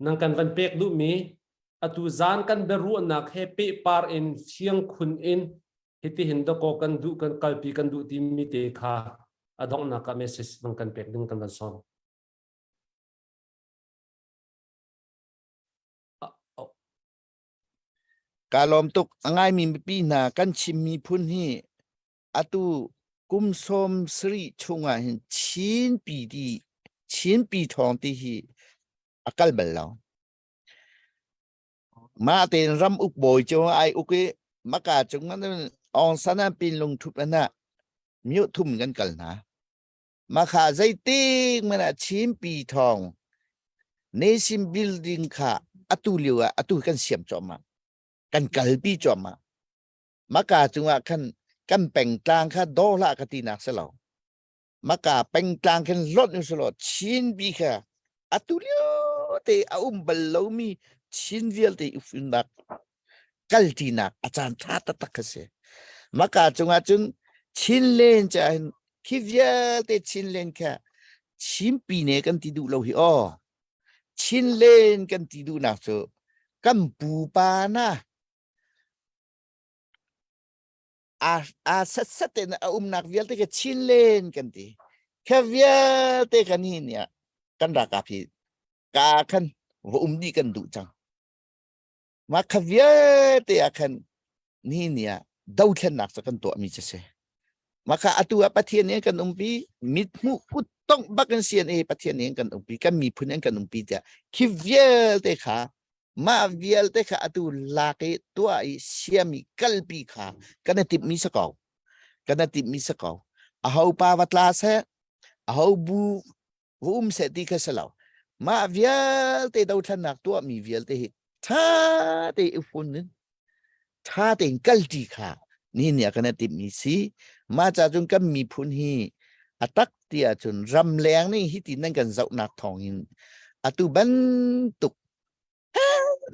nang kan van pek duhmi atu zaan kan biaruahnak he pehpar in fiang khun in hitihin dakaw kan duh kan kalpi kan duh timi te kha a donghnak ah message nang kan pek ding kan van sawm. Ka lawm tuk. A ngaimi mipi hna kan Chin miphun hi atu kum 70 chungah hin Chin pi ti Chin pi thawng ti hi a kal bal lo. Mah tein ram uk bawi cu ai uk i maka cung an Aung San an pin lung thup an ah myo thum kan kal hna. Makha zeitik hmanh ah Chinpi thawng nation building kha atu lio ah atu kan siam cuahmah. Kan kalpi cuahmah. Maka cungah khan kan pengtlang kha daw hlah ka tinak si lo. Maka pengtlang khin hlonh u selaw Chinpi kha atu lio te a um bal lomi Chin vialte ufinnak kalṭinak a caan ṭha taktak kha si. Maka cungah cun Chinlen ca hin khi vialte Chinlen kha Chinpi ne kan ti duh lo hi aw. Chinlen kan ti duhnak cu kan pupa na a a setsat in a umnak vialte kha Chinlen kan ti. Kha vialte kan hi nia kan ralkap hi ka khan va um dih kan duh cang. Mah kha vialte ah khan nihin ni ah dothlennak cu kan tuahmi cu si. Mah kha atu ah Pathian nih kan umpi, mithmuh kuttongh bak in CNA Pathian nih kan umpi, kan miphun in kan umpi tiah khi vialte kha mah vialte kha atu lak i tuah i siam i kalpi kha kan i timhmi si ko. Kan i timhmi si ko. Aho pa va tla seh, aho bu va um seh ti kha si lo mah vialte dothlennak tuahmi vialte hi ṭha te i fun in ṭha tein kalṭi kha nihin ni ah kan i timhmi si mah ca cun kan miphun hi a tak ti ahcun ramleng nih hiti nan kan zohnak thawngin atu bantuk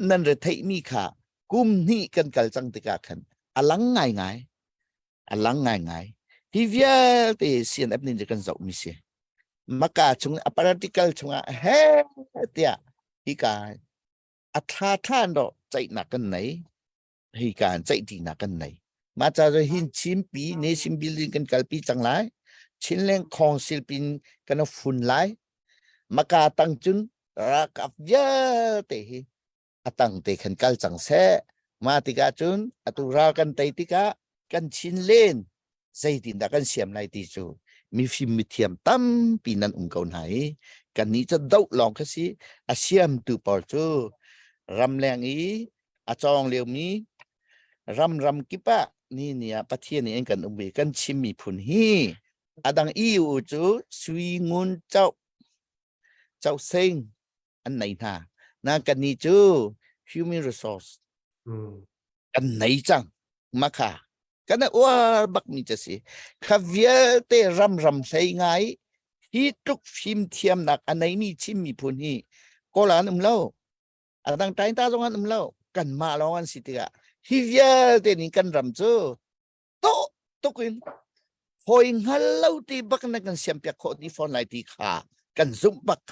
nan retheihmi kha kum hnih kan kal cang tikah khan a lang ngaingai a lang ngaingai hi vialte CNF nih kan zohmi si maka chung a practical chungah he tiah hika a thla thlan ro ceihnak kan nei hika an ceih tinak kan nei ma cha zo hin chimpi nation building kan kalpi cang lai Chinleng Council pin kan fun lai maka tang cun ralkap vialte hi a tang te khan kal cang seh mah tikah cun atu ral kan tei tikah kan chin len zeitindah kan siam lai ti cu mifim mithiam tampi nan um ko hna i kannih cu doh lawng kha si a siamtu pawl cu ramleng i a cawng liomi ram ram kip ah ni ni ah Pathian nih an kan um i kan chim miphun hi adang EU cu sui ngun chau chau sing an nei hna na kan ni cu human resource kan nei cang makha kan uar bak mi cha si kha vialte ram ram hlei ngai hi tluk fim thiamnak a nei mi Chin miphun hi kawl an um lo adang tain ta zong an um lo kan mah lawng an si tikah hi vialte nih kan ram cu to tukin hoi hngal lo ti bak na kan siam piak khawh ti fawn lai ti kha kan zumh bak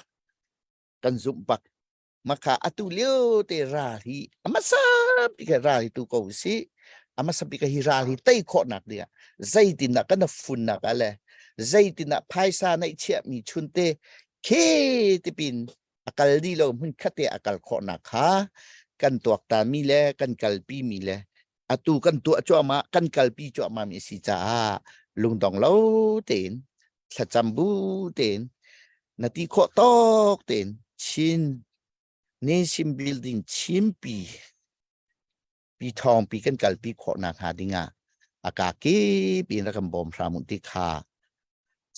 kan zumh bak maka atu lio te ral hi amasa bik ral hi tu ko si amasa bik hi ral hi tei khawh nak ding ah zeitin dah kan fun nak ale zeitin dah phaisa neih chiah mi chun te khe tipin a kal di lo hmun khat te a kal khawh nak kha kan tuakta mi le kan kalpi mi le atu kan tuah cuahmah kan kalpi cuahmah mi si caah lungdong lo tein thlacam bu tein na ti khawh tawk tein Chin Nation Building Chinpi. Pi thawng pi kan kalpi khawh nak hnga ding ah a ka kip in rak kan bawm hram u ti kha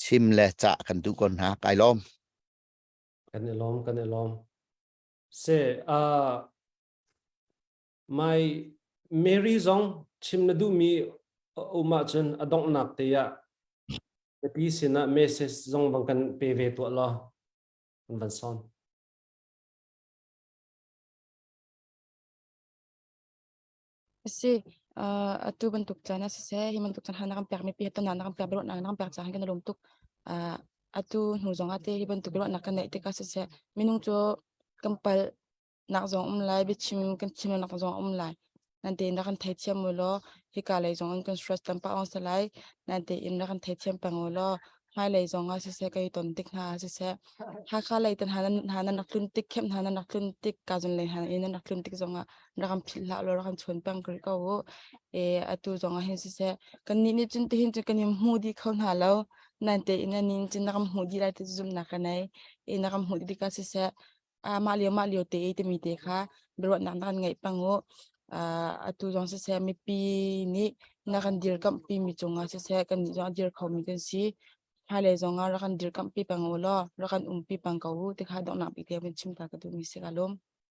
chim le cah kan duh kon hna. Kai lawm. Kan i lawm, kan i lawm. Se my Mary zong chim na duhmi um ahcun a donghnak te ah mipi sinah message zong bang kan pe ve tuah law kan van sawm. Si, atu bantuk caan ah siseh, hi bantuk caan na kan pekmi pi ton na kan pek biaruahnak na kan pek caah kan i lawm tuk. Atu hnu zong ah te hi bantuk biaruahnak kan neih tikah siseh, minung cu kan palh nak zong um lai, biachim kan chim nak zong um lai. Nan tein rak kan theithiam u law hika lei zong in kan stress tampak ong si lai. Nan tein rak kan theithiam peng u law hmailei zong ah siseh kai ton tik hna ah siseh Hakha lei tan hna nan hna nan rak tlun tik khem hna nan rak tlun tik kazun lei hna in nan rak tlun tik zong ah rak kan philh hlah law rak kan chuan peng rih ko u. E atu zong ah hin siseh kan nih nih cun tihin cun kan in hmu dih kho hna lo. Nan te in nan in cun na kan hmuh dih lai ti zumhnak ka nei. E na kan hmuh dih tikah siseh mah lio mah lio te i timi te kha biaruahnak na kan ngeih peng u. Atu zong siseh mipi nih na kan dirkamh pimi cungah siseh kan nih zong a dir khomi kan si. Hmailei zong ah rak kan dirkamh pi peng u law rak kan umpi peng ko u ti kha donghnak bik te vun chim ta ka duhmi si ka lawm.